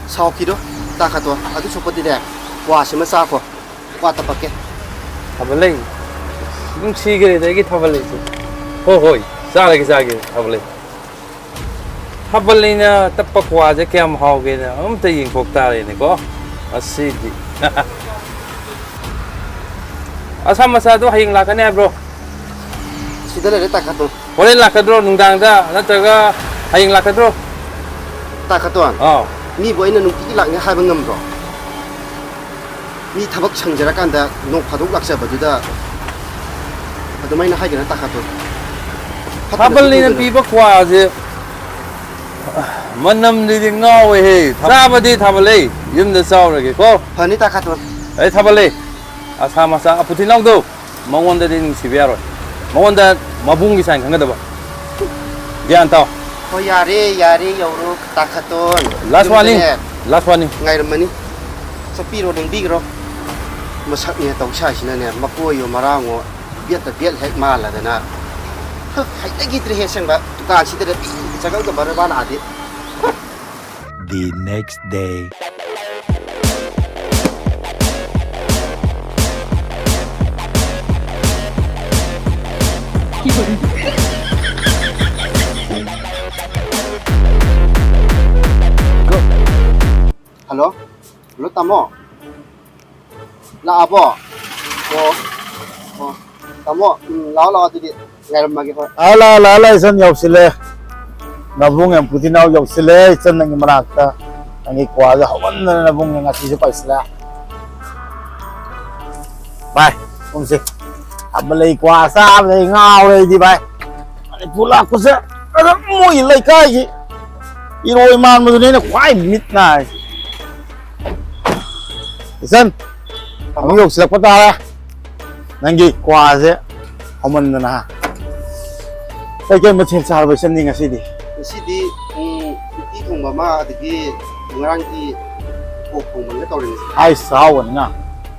ꯁꯥꯎꯈꯤꯅꯨ꯫ ꯇꯥ ꯈꯠꯇꯣ, ꯑꯗꯨ ꯁꯨꯛꯄꯨꯗꯤꯅꯦ, ꯀ꯭ꯋꯥꯁꯤꯃ ꯆꯥꯈꯣ꯫ ꯀ꯭ꯋꯥ ꯇꯞꯄꯛꯀꯦ꯫ ꯊꯥꯕꯜꯂꯩ, ꯅꯨꯡꯁꯤꯈ꯭ꯔꯦꯗ ꯑꯩꯒꯤ ꯊꯥꯕꯜꯂꯩꯁꯦ꯫ ꯍꯣꯏ ꯍꯣꯏ, ꯆꯥꯔꯒꯦ ꯆꯥꯔꯒꯦ ꯊꯥꯕꯜꯂꯩ꯫ ꯊꯥꯕꯜꯂꯩꯅ ꯇꯞꯄ ꯀ꯭ꯋꯥꯁꯦ ꯀꯌꯥꯝ ꯍꯥꯎꯒꯦꯅ ꯑꯝꯇ ꯌꯦꯡꯊꯣꯛ ꯇꯥꯔꯦꯅꯦꯀꯣ ꯉꯁꯤꯗꯤ꯫ ꯑꯁꯥ ꯃꯆꯥꯗꯣ ꯍꯌꯦꯡ ꯂꯥꯛꯀꯅꯤ ꯍꯥꯏꯕ꯭ꯔꯣ? ꯁꯤꯗ ꯂꯩꯔꯦ ꯇꯥ ꯈꯠꯇꯣ꯫ ꯍꯣꯔꯦꯟ ꯂꯥꯛꯀꯗ꯭ꯔꯣ? ꯅꯨꯡꯗꯥꯡꯗ ꯅꯠꯇ꯭ꯔꯒ ꯍꯌꯦꯡ ꯂꯥꯛꯀꯗ꯭ꯔꯣ? ꯇꯥ ꯈꯠꯇꯣ꯫ ꯑꯥꯎ꯫ ꯃꯤꯕꯨ ꯑꯩꯅ ꯅꯨꯡꯇꯤꯒꯤ ꯂꯥꯛꯅꯤ ꯍꯥꯏꯕ ꯉꯝꯕ꯭ꯔꯣ? ꯃꯤ ꯊꯕꯛ ꯁꯪꯖꯔꯀꯥꯟꯗ ꯅꯣꯡ ꯐꯥꯗꯣꯛ ꯂꯥꯛꯆꯕꯗꯨꯗ ꯑꯗꯨꯃꯥꯏꯅ ꯍꯥꯏꯒꯅ ꯇꯥ ꯈꯠꯇꯣ꯫ ꯐꯠꯇꯅ ꯊꯥꯕꯜꯂꯩꯅ ꯈꯟꯕꯤꯒꯅꯨ꯫ ꯄꯤꯕ ꯀ꯭ꯋꯥꯁꯦ ꯃꯅꯝꯗꯨꯗꯤ ꯉꯥꯎꯋꯦꯍꯦ꯫ ꯆꯥꯕꯗꯤ ꯊꯥꯕꯜꯂꯩ, ꯌꯨꯝꯗ ꯆꯥꯎꯔꯒꯦꯀꯣ꯫ ꯐꯅꯤ ꯇꯥ ꯈꯠꯇꯣ꯫ ꯑꯩ ꯊꯥꯕꯜꯂꯩ, ꯑꯁꯥ ꯃꯆꯥ ꯑꯄꯨꯊꯤꯅꯥꯎꯗꯣ, ꯃꯉꯣꯟꯗꯗꯤ ꯅꯨꯡꯁꯤꯕ ꯌꯥꯔꯣꯏ꯫ ꯃꯉꯣꯟꯗ ꯃꯕꯨꯡꯒꯤ ꯁꯥꯏꯟ ꯈꯪꯒꯗꯕ꯫ ꯒ꯭ꯌꯥꯟ ꯇꯥꯎ꯫ ꯍꯣꯏ, ꯌꯥꯔꯦ, ꯌꯥꯔꯦ, ꯌꯧꯔꯣ ꯇꯥ ꯈꯠꯇꯣ꯫ Last warning. ꯌꯨꯝꯗꯅꯦ Last warning. ꯉꯥꯏꯔꯝꯃꯅꯤ꯫ ꯆꯠꯄꯤꯔꯣ, ꯂꯦꯡꯕꯤꯈ꯭ꯔꯣ꯫ ꯃꯁꯛꯅꯦ ꯇꯧ ꯁꯥꯏꯁꯤꯅꯅꯦ, ꯃꯀꯣꯏꯌꯣ ꯃꯔꯥꯡꯉꯣ ꯕꯦꯠꯇ ꯕꯦꯠ ꯍꯦꯛ ꯃꯥꯜꯂꯗꯅ꯫ ꯍ, ꯍꯩꯅꯈꯤꯗ꯭ꯔꯦꯍꯦ ꯑꯁꯦꯡꯕ꯫ ꯗꯨꯀꯥꯟꯁꯤꯗꯅꯦ ꯄꯤ ꯆꯒꯪꯒ ꯕꯔꯕꯥ ꯂꯥꯛꯑꯗꯤ꯫ The next day. Hello. Hello, ꯇꯥꯃꯣ꯫ ꯂꯥꯛꯑꯕꯣ? ꯑꯣ꯫ ꯑꯣ꯫ ꯇꯥꯃꯣ, ꯎꯝ, ꯂꯥꯛꯑꯣ, ꯂꯥꯛꯑꯣ, ꯑꯗꯨꯗꯤ ꯉꯥꯏꯔꯝꯃꯒꯦ, ꯍꯣꯏ꯫ ꯑꯂꯥ ꯑꯂꯥ ꯑꯂꯥ, ꯏꯆꯟ ꯌꯧꯁꯤꯜꯂꯦ꯫ ꯅꯕꯨꯡ ꯌꯥꯝ ꯄꯨꯊꯤꯅꯥꯎ ꯌꯧꯁꯤꯜꯂꯦ, ꯏꯆꯟ ꯅꯪꯒꯤ ꯃꯅꯥꯛꯇ꯫ ꯅꯪꯒꯤ ꯀ꯭ꯋꯥꯁꯦ ꯍꯧꯃꯟꯗꯅ ꯅꯕꯨꯡ ꯉꯁꯤꯁꯨ ꯄꯥꯏꯁꯤꯜꯂꯦ꯫ ꯚꯥꯏ, ꯀꯨꯝꯁꯤ꯫ ꯊꯥꯕꯜꯂꯩ ꯀ꯭ꯋꯥ ꯆꯥꯕꯗ ꯑꯩ ꯉꯥꯎꯔꯦ ꯑꯩꯗꯤ, ꯚꯥꯏ꯫ ꯃꯅꯤꯄꯨꯔ ꯂꯥꯛꯄꯁꯦ ꯑꯗꯨꯝ ꯃꯣꯏꯒꯤ ꯂꯩꯀꯥꯏꯒꯤ ꯏꯔꯣꯏ ꯃꯥꯟꯕꯗꯨꯅꯦ ꯑꯩꯅ ꯈ꯭ꯋꯥꯏ ꯃꯤꯠ ꯅꯥꯏ꯫ ꯏꯆꯟ, ꯑꯃꯨꯛ ꯌꯧꯁꯤꯜꯂꯛꯄ ꯇꯥꯔꯦ꯫ ꯅꯪꯒꯤ ꯀ꯭ꯋꯥꯁꯦ ꯍꯧꯃꯟꯗꯅ, ꯍꯥ? ꯀꯩꯀꯩ ꯃꯊꯦꯜ ꯆꯥꯔꯕ ꯏꯆꯟꯗꯤ ꯉꯁꯤꯗꯤ? ꯉꯁꯤꯗꯤ, ꯎꯝ, ꯎꯇꯤ ꯊꯣꯡꯕ ꯑꯃ, ꯑꯗꯒꯤ ꯉꯔꯥꯡꯒꯤ ꯄꯣꯛ ꯊꯣꯡꯕ ꯑꯃꯒ ꯇꯧꯔꯦ ꯉꯁꯤ꯫ ꯍꯥꯏꯁ, ꯆꯥꯎꯕꯅꯤꯅ꯫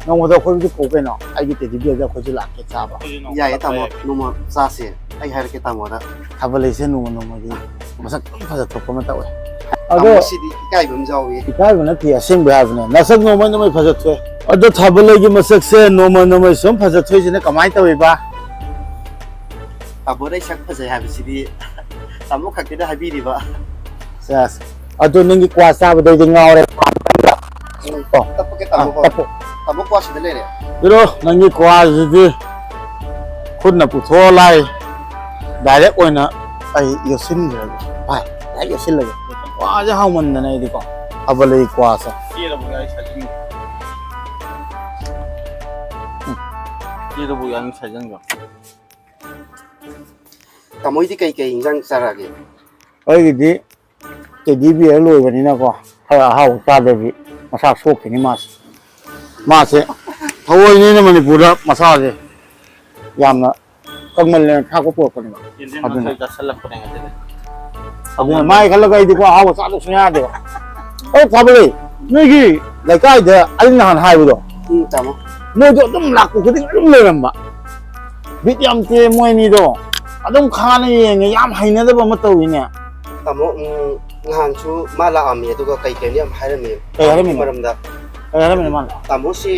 ꯅꯣꯡꯃꯗ ꯑꯩꯈꯣꯏꯁꯨ ꯀꯧ ꯀꯩꯅꯣ, ꯑꯩꯒꯤ ꯇꯦꯗꯤ ꯕꯤꯌꯔꯗ ꯑꯩꯈꯣꯏꯁꯨ ꯂꯥꯛꯀꯦ ꯆꯥꯕ꯫ ꯌꯥꯏꯌꯦ ꯇꯥꯃꯣ, ꯅꯣꯡꯃ ꯆꯥꯁꯦ꯫ ꯑꯩ ꯍꯥꯏꯔꯛꯀꯦ ꯇꯥꯃꯣꯗ꯫ ꯊꯥꯕꯜꯂꯩꯁꯦ ꯅꯣꯡꯃ ꯅꯣꯡꯃꯒꯤ ꯃꯁꯛ ꯑꯗꯨꯝ ꯐꯖꯊꯣꯛꯄ ꯑꯃ ꯇꯧꯋꯦ꯫ ꯑꯗꯣ ꯇꯥꯃꯣꯁꯤꯗꯤ ꯏꯀꯥꯏꯕ ꯑꯃ ꯌꯥꯎꯏ꯫ ꯏꯀꯥꯏꯕ ꯅꯠꯇꯦ, ꯑꯁꯦꯡꯕ ꯍꯥꯏꯕꯅꯦ꯫ ꯅꯁꯛ ꯅꯣꯡꯃꯩ ꯅꯣꯡꯃꯩ ꯐꯖꯊꯣꯛꯑꯦ꯫ ꯑꯗꯣ ꯊꯥꯕꯜꯂꯩꯒꯤ ꯃꯁꯛꯁꯦ ꯅꯣꯡꯃ ꯅꯣꯡꯃꯩ ꯁꯨꯝ ꯐꯖꯊꯣꯛꯏꯁꯤꯅ ꯀꯃꯥꯏꯅ ꯇꯧꯔꯤꯕ? ꯇꯥꯃꯣꯅ ꯑꯩ ꯁꯛ ꯐꯖꯩ ꯍꯥꯏꯕꯁꯤꯗꯤ ꯇꯥꯃꯣ ꯈꯛꯇꯗ ꯍꯥꯏꯕꯤꯔꯤꯕ꯫ ꯁꯦꯁ꯫ ꯑꯗꯨ ꯅꯪꯒꯤ ꯀ꯭ꯋꯥ ꯆꯥꯕꯗꯩꯗꯤ ꯉꯥꯎꯔꯦ꯫ ꯑꯣ꯫ ꯇꯞꯄꯛꯀꯦ ꯇꯥꯃꯣ꯫ ꯑꯥ, ꯇꯞꯄꯣ꯫ ꯇꯥꯃꯣ ꯀ꯭ꯋꯥ ꯁꯤꯗ ꯂꯩꯔꯦ꯫ ꯕꯤꯔꯣ, ꯅꯪꯒꯤ ꯀ꯭ꯋꯥꯁꯤꯗꯤ ꯈꯨꯠꯅ ꯄꯨꯊꯣꯛꯑ ꯂꯥꯏ꯫ ꯗꯥꯏꯔꯦꯛ ꯑꯣꯏꯅ ꯑꯩ ꯌꯣꯠꯁꯤꯟꯈ꯭ꯔꯒꯦ꯫ ꯚꯥꯏ, ꯗꯥꯏꯔꯦꯛ ꯌꯣꯠꯁꯤꯜꯂꯒꯦ꯫ ꯀ꯭ꯋꯥꯁꯦ ꯍꯥꯎꯃꯟꯗꯅ ꯑꯩꯗꯤꯀꯣ꯫ ꯊꯥꯕꯜꯂꯩ ꯀ꯭ꯋꯥꯁꯦ꯫ ꯆꯦꯔꯕꯨ ꯌꯥꯏ ꯁꯥꯏꯖꯤꯟꯒꯦ꯫ ꯎꯝ꯫ ꯆꯦꯔꯕꯨ ꯌꯥꯅꯤ ꯁꯥꯏꯖꯤꯟꯒꯦ꯫ ꯇꯥꯃꯣ ꯍꯣꯏꯗꯤ ꯀꯩ ꯀꯩ ꯏꯟꯖꯥꯡ ꯆꯥꯔꯛꯑꯒꯦ? ꯑꯩꯒꯤꯗꯤ ꯇꯦꯗꯤ ꯕꯤꯌꯔ ꯂꯣꯏꯕꯅꯤꯅꯀꯣ, ꯈꯔ ꯑꯍꯥꯎꯕ ꯆꯥꯗ꯭ꯔꯗꯤ ꯃꯁꯥ ꯁꯣꯛꯈꯤꯅꯤ ꯃꯥꯁꯦ꯫ ꯃꯥꯁꯦ ꯊꯑꯣꯏꯅꯦꯅ ꯃꯅꯤꯄꯨꯔꯗ ꯃꯁꯥꯁꯦ ꯌꯥꯝꯅ ꯀꯪꯃꯜꯂꯦꯅ ꯊꯥꯛꯄ ꯄꯨꯔꯛꯄꯅꯦꯕ꯫ ꯌꯦꯟꯖꯤꯟ ꯑꯗꯨꯅ꯫ ꯃꯊꯣꯏ ꯆꯥꯁꯤꯜꯂꯛꯄꯅꯦ ꯉꯁꯤꯗꯤ꯫ ꯑꯗꯨꯅ ꯃꯥꯏ ꯈꯜꯂꯒ ꯑꯩꯗꯤꯀꯣ ꯑꯍꯥꯎꯕ ꯆꯥꯗꯕ ꯁꯨꯡꯌꯥ ꯌꯥꯗꯦꯕ꯫ ꯑꯣ, ꯐꯕꯂꯩ, ꯅꯣꯏꯒꯤ ꯂꯩꯀꯥꯏꯗ ꯑꯩ ꯅꯍꯥꯟ ꯍꯥꯏꯕꯗꯣ, ꯎꯝ, ꯇꯥꯃꯣ꯫ ꯃꯣꯏꯗꯣ ꯑꯗꯨꯝ ꯂꯥꯛꯄ ꯈꯨꯗꯤꯡ ꯑꯗꯨꯝ ꯂꯩꯔꯝꯕ꯫ ꯕꯤꯠ ꯌꯥꯝ ꯇꯦꯛꯑꯦ ꯃꯣꯏ ꯑꯅꯤꯗꯣ꯫ ꯑꯗꯨꯝ ꯈꯥꯅ ꯌꯦꯡꯉꯦ, ꯌꯥꯝ ꯍꯩꯅꯗꯕ ꯑꯃ ꯇꯧꯋꯤꯅꯦ꯫ ꯇꯥꯃꯣ, ꯎꯝ, ꯅꯍꯥꯟꯁꯨ ꯃꯥ ꯂꯥꯛꯑꯝꯃꯤ, ꯑꯗꯨꯒ ꯀꯩ ꯀꯩꯅꯣ ꯌꯥꯝ ꯍꯥꯏꯔꯝꯃꯤ꯫ ꯀꯩ ꯍꯥꯏꯔꯝꯃꯤꯅꯣ? ꯃꯔꯝꯗ꯫ ꯀꯩ ꯍꯥꯏꯔꯝꯃꯤꯅꯣ ꯃꯥꯅ? ꯇꯥꯃꯣꯁꯤ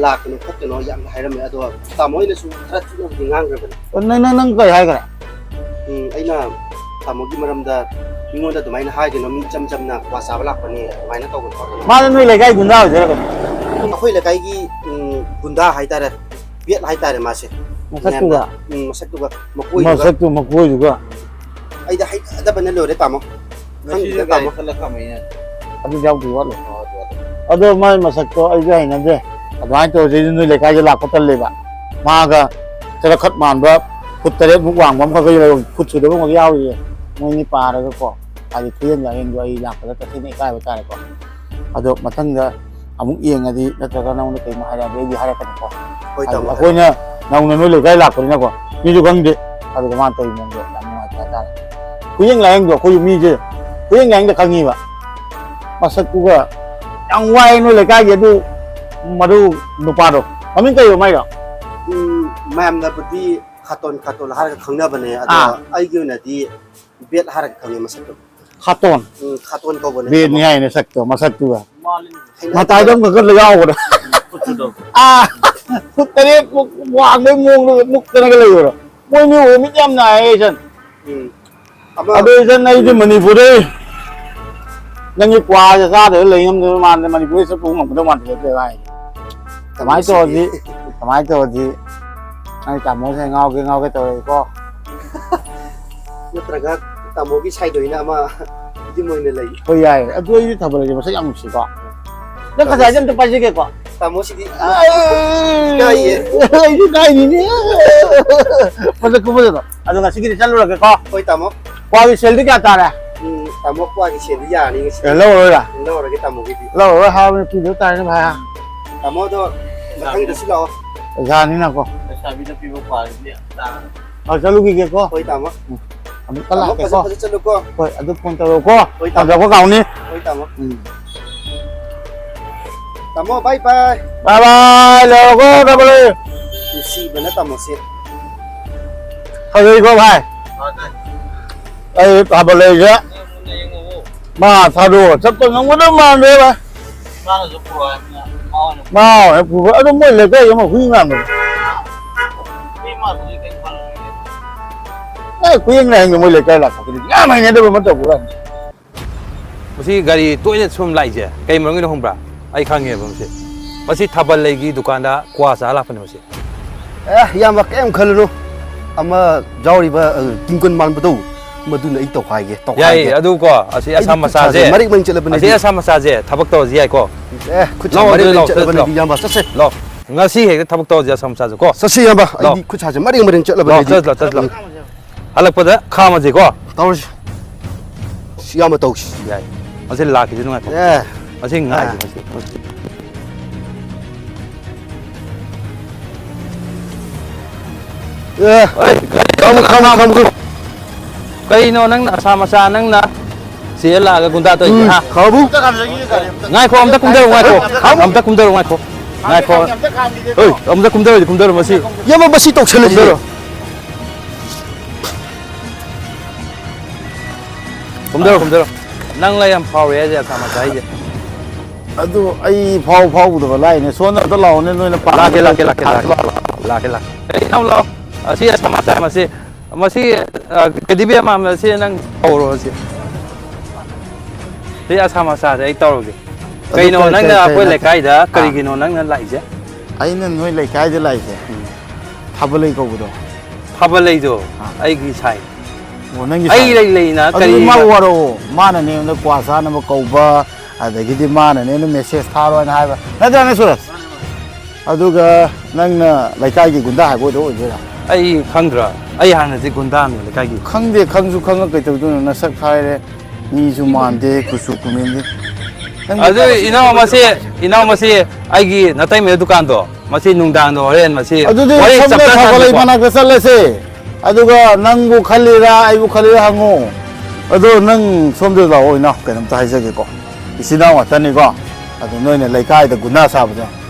ꯂꯥꯛꯀꯅꯨ ꯈꯣꯠꯀꯅꯨ ꯌꯥꯝꯅ ꯍꯥꯏꯔꯝꯃꯦ, ꯑꯗꯣ ꯇꯥꯃꯣ ꯍꯣꯏꯅꯁꯨ ꯈꯔ ꯊꯤꯅꯕꯨꯗꯤ ꯉꯥꯡꯈ꯭ꯔꯕꯅꯤ꯫ ꯑꯣ, ꯅꯪ, ꯅꯪ, ꯅꯪ ꯀꯩ ꯍꯥꯏꯈ꯭ꯔꯦ? ꯎꯝ, ꯑꯩꯅ ꯇꯥꯃꯣꯒꯤ ꯃꯔꯝꯗ ꯃꯤꯉꯣꯟꯗ ꯑꯗꯨꯃꯥꯏꯅ ꯍꯥꯏꯒꯅꯣ, ꯃꯤ ꯏꯆꯝ ꯆꯝꯅ ꯀ꯭ꯋꯥ ꯆꯥꯕ ꯂꯥꯛꯄꯅꯤ, ꯑꯗꯨꯃꯥꯏꯅ ꯇꯧꯒꯅꯣ ꯈꯣꯠꯀꯅꯣ꯫ ꯃꯥꯅ ꯅꯣꯏ ꯂꯩꯀꯥꯏ ꯒꯨꯟꯗꯥ ꯑꯣꯏꯗꯣꯏꯔꯥ ꯀꯩꯅꯣ? ꯑꯩꯈꯣꯏ ꯂꯩꯀꯥꯏꯒꯤ, ꯎꯝ, ꯒꯨꯟꯗꯥ ꯍꯥꯏꯇꯥꯔꯦ, ꯕꯦꯠ ꯍꯥꯏꯇꯥꯔꯦ ꯃꯥꯁꯦ꯫ ꯃꯁꯛꯇꯨꯒ? ꯃꯌꯥꯝꯅ, ꯎꯝ, ꯃꯁꯛꯇꯨꯒ, ꯃꯀꯣꯏꯗꯨꯒ꯫ ꯃꯁꯛꯇꯨ, ꯃꯀꯣꯏꯗꯨꯒ꯫ ꯑꯩꯗꯤ ꯍꯩꯅꯗꯕꯅ ꯂꯣꯏꯔꯦ, ꯇꯥꯃꯣ꯫ ꯉꯁꯤꯁꯨ ꯈꯪꯗꯦꯗ, ꯒꯥꯔꯤ ꯇꯥꯃꯣ꯫ ꯈꯜꯂ ꯈꯥꯝꯃꯛꯏꯅꯦ꯫ ꯑꯗꯨꯗꯤ ꯌꯥꯎꯗ꯭ꯔꯤ ꯋꯥꯠꯂꯤ꯫ ꯑꯣ, ꯑꯗꯨ, ꯑꯗꯨ꯫ ꯑꯗꯣ ꯃꯥꯏ ꯃꯁꯛꯇꯣ ꯑꯩꯁꯨ ꯍꯩꯅꯗꯦ꯫ ꯑꯗꯨꯃꯥꯏꯅ ꯇꯧꯔꯗꯤ ꯅꯣꯏ ꯂꯩꯀꯥꯏꯗ ꯂꯥꯛꯄ ꯇꯜꯂꯦꯕ꯫ ꯃꯥꯒ ꯆꯔꯛꯈꯠ ꯃꯥꯟꯕ ꯐꯨꯠ ꯇꯔꯦꯠꯃꯨꯛ ꯋꯥꯡꯕ ꯑꯃꯈꯛ ꯌꯥꯎ-, ꯐꯨꯠ ꯁꯨꯗꯕ ꯑꯃꯈꯛ ꯌꯥꯎꯔꯤꯌꯦ꯫ ꯃꯣꯏꯅꯤ ꯄꯥꯔꯒꯀꯣ꯫ ꯍꯥꯏꯗꯤ ꯈꯨꯌꯦꯡ ꯂꯥꯌꯦꯡꯗꯣ ꯑꯩ ꯂꯥꯛꯄꯗ ꯇꯁꯦꯡꯅ ꯏꯀꯥꯏꯕ ꯇꯥꯔꯦꯀꯣ꯫ ꯑꯗꯣ ꯃꯊꯪꯗ ꯑꯃꯨꯛ ꯌꯦꯡꯉꯗꯤ ꯅꯠꯇ꯭ꯔꯒ ꯅꯉꯣꯟꯗ ꯀꯩꯅꯣ ꯍꯥꯏꯔꯛꯑꯗꯤ ꯑꯩꯗꯤ ꯍꯥꯏꯔꯛꯀꯅꯤꯀꯣ꯫ ꯍꯣꯏ, ꯍꯥꯏꯗꯤ ꯇꯥꯃꯣ, ꯑꯩꯈꯣꯏꯅ ꯍꯥꯏꯔꯛꯀꯦ꯫ ꯅꯧꯅ ꯅꯣꯏ ꯂꯩꯀꯥꯏ ꯂꯥꯛꯄꯅꯤꯅꯀꯣ, ꯃꯤꯁꯨ ꯈꯪꯗꯦ꯫ ꯑꯗꯨꯒ ꯃꯥꯅ ꯇꯧꯔꯤ ꯃꯑꯣꯡꯗꯣ ꯌꯥꯝ ꯅꯨꯡꯉꯥꯏꯇꯦ ꯍꯥꯏꯇꯥꯔꯦ꯫ ꯈꯨꯌꯦꯡ ꯂꯥꯌꯦꯡꯗꯣ ꯑꯩꯈꯣꯏꯁꯨ ꯃꯤꯁꯦ ꯈꯨꯌꯦꯡ ꯂꯥꯌꯦꯡꯗ ꯈꯪꯉꯤꯕ꯫ ꯃꯁꯛꯇꯨꯒ ꯌꯥꯝ ꯋꯥꯏ ꯅꯣꯏ ꯂꯩꯀꯥꯏꯒꯤ ꯑꯗꯨ ꯃꯗꯨ ꯅꯨꯄꯥꯗꯣ꯫ ꯃꯃꯤꯡ ꯀꯩꯕ ꯃꯥꯏꯗꯣ? ꯎꯝ, ꯃꯌꯥꯝꯅꯕꯨꯗꯤ ꯈꯥꯇꯣꯟ ꯈꯥꯇꯣꯟ ꯍꯥꯏꯔꯒ ꯈꯪꯅꯕꯅꯦ, ꯑꯗꯣ ꯑꯥ꯫ ꯑꯩꯒꯤ ꯑꯣꯏꯅꯗꯤ ꯕꯦꯠ ꯍꯥꯏꯔꯒ ꯈꯪꯉꯦ ꯃꯁꯛꯇꯣ꯫ ꯈꯥꯇꯣꯟ꯫ ꯎꯝ, ꯈꯥꯇꯣꯟ ꯀꯧꯕꯅꯦ꯫ ꯕꯦꯟꯅꯤ ꯍꯥꯏꯅꯦ ꯁꯛꯇꯣ, ꯃꯁꯛꯇꯨꯒ꯫ ꯃꯥꯜꯂꯤꯅꯦ꯫ ꯃꯇꯥꯏꯗ ꯑꯃ ꯈꯛ ꯌꯥꯎꯕꯗꯣ꯫ ꯈꯨꯠꯇꯨꯗꯣ꯫ ꯑꯥ, ꯐꯨꯠ ꯇꯔꯦꯠ ꯃꯨꯛ ꯋꯥꯡꯕꯩ ꯃꯑꯣꯡꯗ ꯃꯨꯛꯇꯅꯒ ꯂꯩꯕꯗꯣ꯫ ꯃꯣꯏ ꯃꯤ ꯑꯣꯏ ꯃꯤꯠ ꯌꯥꯝ ꯅꯥꯏꯌꯦ, ꯏꯆꯟ꯫ ꯎꯝ꯫ ꯑꯃ ꯑꯗꯣ ꯏꯆꯟ, ꯑꯩꯗꯤ ꯃꯅꯤꯄꯨꯔꯗꯩ ꯅꯪꯒꯤ ꯀ꯭ꯋꯥꯁꯦ ꯆꯥꯗꯕ ꯂꯩ ꯉꯝꯗꯕ ꯃꯥꯟꯗꯦ, ꯃꯅꯤꯄꯨꯔꯗꯩ ꯆꯠꯄ ꯉꯝꯒꯗꯕ ꯃꯥꯟꯗꯦ ꯍꯥꯏ꯫ ꯀꯃꯥꯏꯅ ꯇꯧꯔꯗꯤ, ꯀꯃꯥꯏꯅ ꯇꯧꯔꯗꯤ ꯅꯪ ꯇꯥꯃꯣꯁꯦ ꯉꯥꯎꯒꯦ ꯉꯥꯎꯒꯦ ꯇꯧꯔꯛꯏꯀꯣ? ꯅꯠꯇ꯭ꯔꯒ ꯇꯥꯃꯣꯒꯤ ꯁꯥꯏꯗꯣꯏꯅ ꯑꯃ ꯌꯨꯝ ꯑꯣꯏꯅ ꯂꯩ꯫ ꯍꯣꯏ, ꯌꯥꯏ꯫ ꯑꯗꯨ ꯑꯩꯗꯤ ꯊꯥꯕꯜ ꯂꯩꯁꯦ ꯃꯁꯛ ꯌꯥꯝ ꯅꯨꯡꯁꯤꯀꯣ꯫ ꯅꯪ ꯉꯁꯥꯏꯁꯦ ꯑꯝꯇ ꯄꯥꯏꯖꯒꯦꯀꯣ꯫ ꯇꯥꯃꯣꯁꯤꯗꯤ ꯑꯩ, ꯏꯀꯥꯏꯌꯦ꯫ ꯑꯩꯁꯨ ꯏꯀꯥꯏꯅꯤꯅꯦ꯫ ꯐꯖ ꯈꯨꯐꯖꯗꯣ꯫ ꯑꯗꯣ ꯉꯁꯤꯒꯤꯗꯤ ꯆꯠꯂꯨꯔꯒꯦꯀꯣ꯫ ꯍꯣꯏ, ꯇꯥꯃꯣ꯫ ꯀ꯭ꯋꯥꯒꯤ ꯁꯦꯜꯗꯤ ꯀꯌꯥ ꯇꯥꯔꯦ? ꯎꯝ, ꯇꯥꯃꯣ, ꯀ꯭ꯋꯥꯒꯤ ꯁꯦꯜꯗꯤ ꯌꯥꯔꯅꯤ ꯉꯁꯤ꯫ ꯑꯦ, ꯂꯧꯔꯔꯣꯏꯔꯥ? ꯂꯧꯔꯒꯦ ꯇꯥꯃꯣꯒꯤꯗꯤ꯫ ꯂꯧꯔꯔꯣꯏ ꯍꯥꯏꯕꯅꯤ, ꯄꯤꯗꯧ ꯇꯥꯔꯦꯅꯦ ꯚꯥꯏ꯫ ꯇꯥꯃꯣ, ꯑꯗꯣ ꯃꯊꯪꯗꯁꯨ ꯂꯥꯛꯑꯣ꯫ ꯑꯣꯖꯥꯅꯤꯅꯀꯣ꯫ ꯂꯩꯁꯥꯕꯤꯗ ꯄꯤꯕ ꯀ꯭ꯋꯥꯁꯤꯗꯤ ꯌꯥꯝ ꯇꯥꯡꯉꯦ꯫ ꯑ, ꯆꯠꯂꯨꯈꯤꯒꯦꯀꯣ꯫ ꯍꯣꯏ, ꯇꯥꯃꯣ꯫ ꯎꯝ꯫ ꯑꯃꯨꯛꯀ ꯇꯥꯃꯣ, ꯂꯥꯛꯀꯦꯀꯣ꯫ ꯐꯖ ꯐꯖ ꯆꯠꯂꯨꯀꯣ꯫ ꯍꯣꯏ, ꯑꯗꯨ ꯐꯣꯟ ꯇꯧꯔꯛꯎꯀꯣ꯫ ꯍꯣꯏ, ꯇꯥꯃꯣ꯫ ꯐꯣꯟ ꯇꯧꯔꯛꯄ ꯀꯥꯎꯅꯤ꯫ ꯍꯣꯏ, ꯇꯥꯃꯣ꯫ ꯎꯝ꯫ ꯇꯥꯃꯣ, bye bye꯫ Bye bye, ꯂꯩꯔꯣꯀꯣ, ꯊꯥꯕꯜ ꯂꯩ꯫ ꯅꯨꯡꯁꯤꯕꯅ ꯇꯥꯃꯣꯁꯦ꯫ ꯐꯖꯩꯀꯣ, ꯚꯥꯏ? ꯐꯖꯩ꯫ ꯑꯩ ꯊꯥꯕꯜ ꯂꯩꯁꯦ꯫ ꯃꯥ ꯊꯥꯗꯣꯛꯑꯒ ꯆꯠꯄ ꯉꯝꯒꯗꯕ ꯃꯥꯟꯗꯦ, ꯚꯥꯏ꯫ ꯃꯥꯅꯁꯨ ꯄꯨꯔꯛꯑꯣ ꯍꯥꯏꯕꯅꯤꯅ, ꯃꯥ ꯑꯣꯏꯅ ꯃꯥ ꯑꯣꯏꯅ ꯄꯨꯔꯛꯑꯣ꯫ ꯑꯗꯨ ꯃꯣꯏ ꯂꯩꯀꯥꯏꯒꯤ ꯑꯃ ꯍꯨꯏ ꯃꯥꯟꯕꯗꯣ꯫ ꯍꯨꯏ ꯃꯥꯟꯕꯗꯨꯗꯤ ꯀꯩꯝ ꯈꯜꯂꯨꯅꯨ꯫ ꯑꯦ, ꯈꯨꯌꯦꯡ ꯂꯥꯌꯦꯡꯗꯣ ꯃꯣꯏ ꯂꯩꯀꯥꯏ ꯂꯥꯛꯄ ꯈꯨꯗꯤꯡ ꯌꯥꯝ ꯍꯩꯅꯗꯕ ꯑꯃ ꯇꯧꯕ ꯋꯥꯅꯤ꯫ ꯃꯁꯤ ꯒꯥꯔꯤ ꯇꯣꯏꯅ ꯁꯨꯝ ꯂꯥꯛꯏꯁꯦ ꯀꯩ ꯃꯔꯝꯒꯤꯅꯣ ꯈꯪꯕ꯭ꯔꯥ? ꯑꯩ ꯈꯪꯉꯦꯕ ꯃꯁꯤ꯫ ꯃꯁꯤ ꯊꯥꯕꯜ ꯂꯩꯒꯤ ꯗꯨꯀꯥꯟꯗ ꯀ꯭ꯋꯥ ꯆꯥ ꯂꯥꯛꯄꯅꯦ ꯃꯁꯤ꯫ ꯑꯦ, ꯏꯌꯥꯝꯕ, ꯀꯩꯝ ꯈꯜꯂꯨꯅꯨ꯫ ꯑꯃ ꯌꯥꯎꯔꯤꯕ, ꯑ, ꯀꯤꯡꯒꯨꯟ ꯃꯥꯟꯕꯗꯣ, ꯃꯗꯨꯅ ꯑꯩ ꯇꯧꯈꯥꯏꯒꯦ, ꯇꯧꯈꯥꯏꯒꯦ꯫ ꯌꯥꯏꯌꯦ, ꯑꯗꯨ ꯀꯣ, ꯑꯁꯤ ꯑꯩꯗꯤ ꯑꯁꯥ ꯈꯨꯠ ꯃꯆꯥꯁꯦ, ꯁꯥꯁꯦ ꯃꯔꯦꯡ ꯃꯔꯦꯡ ꯆꯠꯂꯕꯅꯦ ꯑꯁꯤ ꯑꯩꯗꯤ꯫ ꯑꯁꯥ ꯃꯆꯥꯁꯦ ꯊꯕꯛ ꯇꯧꯔꯁꯨ ꯌꯥꯏꯀꯣ꯫ ꯑꯦ, ꯈꯨꯠ ꯁꯥ ꯂꯥꯛꯑꯣ, ꯃꯔꯦꯡ ꯃꯔꯦꯡ ꯂꯥꯛꯑꯣ, ꯆꯠꯂꯕꯅꯦ ꯆꯠꯂꯣ, ꯑꯩꯗꯤ, ꯏꯌꯥꯝꯕ, ꯆꯠꯁꯦ꯫ ꯂꯥꯛꯑꯣ꯫ ꯉꯁꯤ ꯍꯦꯛꯇ ꯊꯕꯛ ꯇꯧꯔꯁꯦ ꯑꯁꯥ ꯃꯆꯥꯁꯦ ꯀꯣ꯫ ꯆꯠꯁꯦ, ꯏꯌꯥꯝꯕ, ꯂꯥꯛꯑꯣ꯫ ꯑꯩꯗꯤ ꯈꯨꯠ ꯁꯥꯁꯦ ꯃꯔꯦꯡ ꯃꯔꯦꯡ ꯆꯠꯂꯕꯅꯦ ꯂꯥꯛꯑꯣ, ꯑꯩꯗꯤ꯫ ꯆꯠꯂꯣ, ꯆꯠꯂꯣ꯫ ꯎꯝ꯫ ꯍꯜꯂꯛꯄꯗ ꯈꯥꯝꯃꯁꯤꯀꯣ꯫ ꯇꯧꯔꯁꯤ꯫ ꯁꯤ ꯏꯌꯥꯝꯕ ꯇꯧꯁꯤ꯫ ꯌꯥꯏ꯫ ꯃꯁꯤ ꯂꯥꯛꯈꯤꯁꯤ ꯅꯨꯡꯉꯥꯏꯀꯣ꯫ ꯑꯦ꯫ ꯃꯁꯤ ꯉꯥꯏꯁꯤ, ꯑꯦ꯫ ꯃꯁꯤ, ꯃꯁꯤ꯫ ꯑꯦ꯫ ꯍꯣꯏ, ꯈꯥꯝꯃꯨ, ꯈꯥꯝꯃꯨ, ꯈꯥꯝꯃꯨ, ꯈꯥꯝꯃꯨ꯫ ꯀꯩꯅꯣ ꯅꯪꯅ ꯑꯁꯥ ꯃꯆꯥ ꯅꯪꯅ ꯁꯤꯗ ꯂꯥꯛꯑꯒ ꯒꯨꯟꯗꯥ ꯇꯧꯔꯤꯁꯦ, ꯎꯝ, ꯍꯥ? ꯈꯥꯝꯃꯨ꯫ ꯉꯥꯏꯈꯣ, ꯑꯝꯇ ꯀꯨꯝꯊꯔꯣ, ꯉꯥꯏꯈꯣ꯫ ꯈꯥꯝꯃꯨ꯫ ꯑꯝꯇ ꯀꯨꯝꯊꯔꯣ, ꯉꯥꯏꯈꯣ꯫ ꯉꯥꯏꯈꯣ꯫ ꯍꯣꯏ, ꯑꯝꯇ ꯀꯨꯝꯊꯔꯣ, ꯀꯨꯝꯊꯔꯣ, ꯃꯁꯤ꯫ ꯏꯌꯥꯝꯕ, ꯃꯁꯤ ꯇꯧꯁꯜꯂꯁꯤ꯫ ꯀꯨꯝꯊꯔꯣ꯫ ꯀꯨꯝꯗꯔꯣ, ꯀꯨꯝꯗꯔꯣ꯫ ꯅꯪ ꯂꯩ ꯌꯥꯝ ꯐꯥꯎꯔꯦ ꯍꯥꯏꯁꯦ, ꯑꯁꯥ ꯃꯆꯥ ꯍꯥꯏꯁꯦ꯫ ꯑꯗꯨ ꯑꯩ ꯐꯥꯎ ꯐꯥꯎꯗꯕ ꯂꯥꯏꯅꯦ꯫ ꯁꯣꯝꯗ ꯑꯝꯇ ꯂꯥꯛꯑꯣꯅꯦ, ꯅꯣꯏꯅ ꯄꯥꯝꯃꯤ ꯂꯥꯛꯀꯦ, ꯂꯥꯛꯀꯦ, ꯂꯥꯛꯀꯦ, ꯂꯥꯛꯀꯦ, ꯂꯥꯛꯑꯣ, ꯂꯥꯛꯑꯣ꯫ ꯂꯥꯛꯀꯦ, ꯂꯥꯛꯀꯦ꯫ ꯑꯦ, ꯏꯅꯥꯎ ꯂꯥꯛꯑꯣ꯫ ꯑꯁꯤ ꯑꯁꯥ ꯃꯆꯥ, ꯃꯁꯤ, ꯃꯁꯤ, ꯑ, ꯀꯦꯗꯤꯕꯤꯌꯥ ꯃꯥꯟꯕ, ꯁꯤ ꯅꯪ ꯇꯧꯔꯣ, ꯁꯤ꯫ ꯁꯤ ꯑꯁꯥ ꯃꯆꯥꯁꯦ ꯑꯩ ꯇꯧꯔꯒꯦ꯫ ꯑꯗꯨ ꯀꯩꯅꯣ, ꯀꯩ, ꯅꯪꯅ ꯀꯩ, ꯀꯩ ꯑꯩꯈꯣꯏ ꯅꯠꯇꯦ? ꯂꯩꯀꯥꯏꯗ ꯑꯥ꯫ ꯀꯔꯤꯒꯤꯅꯣ ꯅꯪꯅ ꯂꯥꯛꯏꯁꯦ? ꯑꯩꯅ ꯅꯣꯏ ꯂꯩꯀꯥꯏꯗ ꯂꯥꯛꯏꯁꯦ, ꯎꯝ꯫ ꯊꯥꯕꯂꯩ ꯀꯧꯕꯗꯣ꯫ ꯊꯥꯕꯂꯩꯗꯣ ꯑꯥ꯫ ꯑꯩꯒꯤ ꯁꯥꯏ꯫ ꯑꯣ, ꯅꯪꯒꯤ ꯑꯩ ꯁꯥꯏ꯫ ꯂꯩ ꯂꯩꯅ ꯑꯗꯨꯗꯤ ꯀꯔꯤ ꯃꯥ ꯋꯥꯔꯧ, ꯃꯥꯅꯅꯦ ꯑꯩꯉꯣꯟꯗ ꯀ꯭ꯋꯥ ꯆꯥꯅꯕ ꯀꯧꯕ, ꯑꯗꯒꯤꯗꯤ ꯃꯥꯅꯅꯦ ꯑꯩꯉꯣꯟꯗ message ꯊꯥꯔꯣ ꯍꯥꯏꯅ ꯍꯥꯏꯕ꯫ ꯅꯠꯇ꯭ꯔꯅꯦ, ꯁꯨꯔꯖ? ꯑꯗꯨꯒ ꯅꯪꯅ ꯂꯩꯀꯥꯏꯒꯤ ꯒꯨꯟꯗꯥ ꯍꯥꯏꯕ ꯑꯣꯏꯗꯣ ꯑꯣꯏꯗꯣꯏꯔꯥ? ꯑꯩ ꯈꯪꯗ꯭ꯔꯥ? ꯑꯩ ꯍꯥꯟꯅꯗꯤ ꯒꯨꯟꯗꯥꯅꯦ ꯂꯩꯀꯥꯏꯒꯤ꯫ ꯈꯪꯗꯦ, ꯈꯪꯁꯨ ꯈꯪꯉ ꯀꯩ ꯇꯧꯗꯣꯏꯅꯣ? ꯅꯁꯛ ꯍꯥꯏꯔꯦ, ꯃꯤꯁꯨ ꯃꯥꯟꯗꯦ, ꯀꯨꯆꯨ ꯀꯨꯃꯦꯟꯗꯤ꯫ ꯅꯪꯗꯤ ꯑꯗꯨ ꯀꯔꯤ ꯏꯅꯥꯎ ꯃꯁꯤ, ꯏꯅꯥꯎ ꯃꯁꯤ ꯑꯩꯒꯤ ꯅꯇꯩꯃ ꯗꯨꯀꯥꯟꯗꯣ, ꯃꯁꯤ ꯅꯨꯡꯗꯥꯡꯗ ꯍꯣꯔꯦꯟ ꯃꯁꯤ ꯑꯗꯨꯗꯤ ꯋꯥꯔꯤ ꯁꯣꯝꯗ ꯆꯞ ꯆꯥꯅ ꯊꯥꯕꯂꯩ ꯁꯥꯟꯅꯁꯤꯀꯣ꯫ ꯃꯅꯥꯛꯇ ꯆꯠꯂꯁꯦ꯫ ꯑꯗꯨꯒ ꯅꯪꯕꯨ ꯈꯜꯂꯤꯔꯥ, ꯑꯩꯕꯨ ꯈꯜꯂꯤꯔꯥ ꯍꯪꯉꯨ꯫ ꯑꯗꯣ ꯅꯪ ꯁꯣꯝꯗ ꯂꯥꯛꯑꯣ ꯏꯅꯥꯎ, ꯀꯩꯅꯣꯝꯇ ꯍꯥꯏꯖꯒꯦꯀꯣ꯫ ꯏꯆꯤꯟ ꯏꯅꯥꯎ ꯉꯥꯛꯇꯅꯤꯀꯣ꯫ ꯑꯗꯣ ꯅꯣꯏꯅ ꯂꯩꯀꯥꯏꯗ ꯒꯨꯟꯗꯥ ꯁꯥꯕꯗꯣ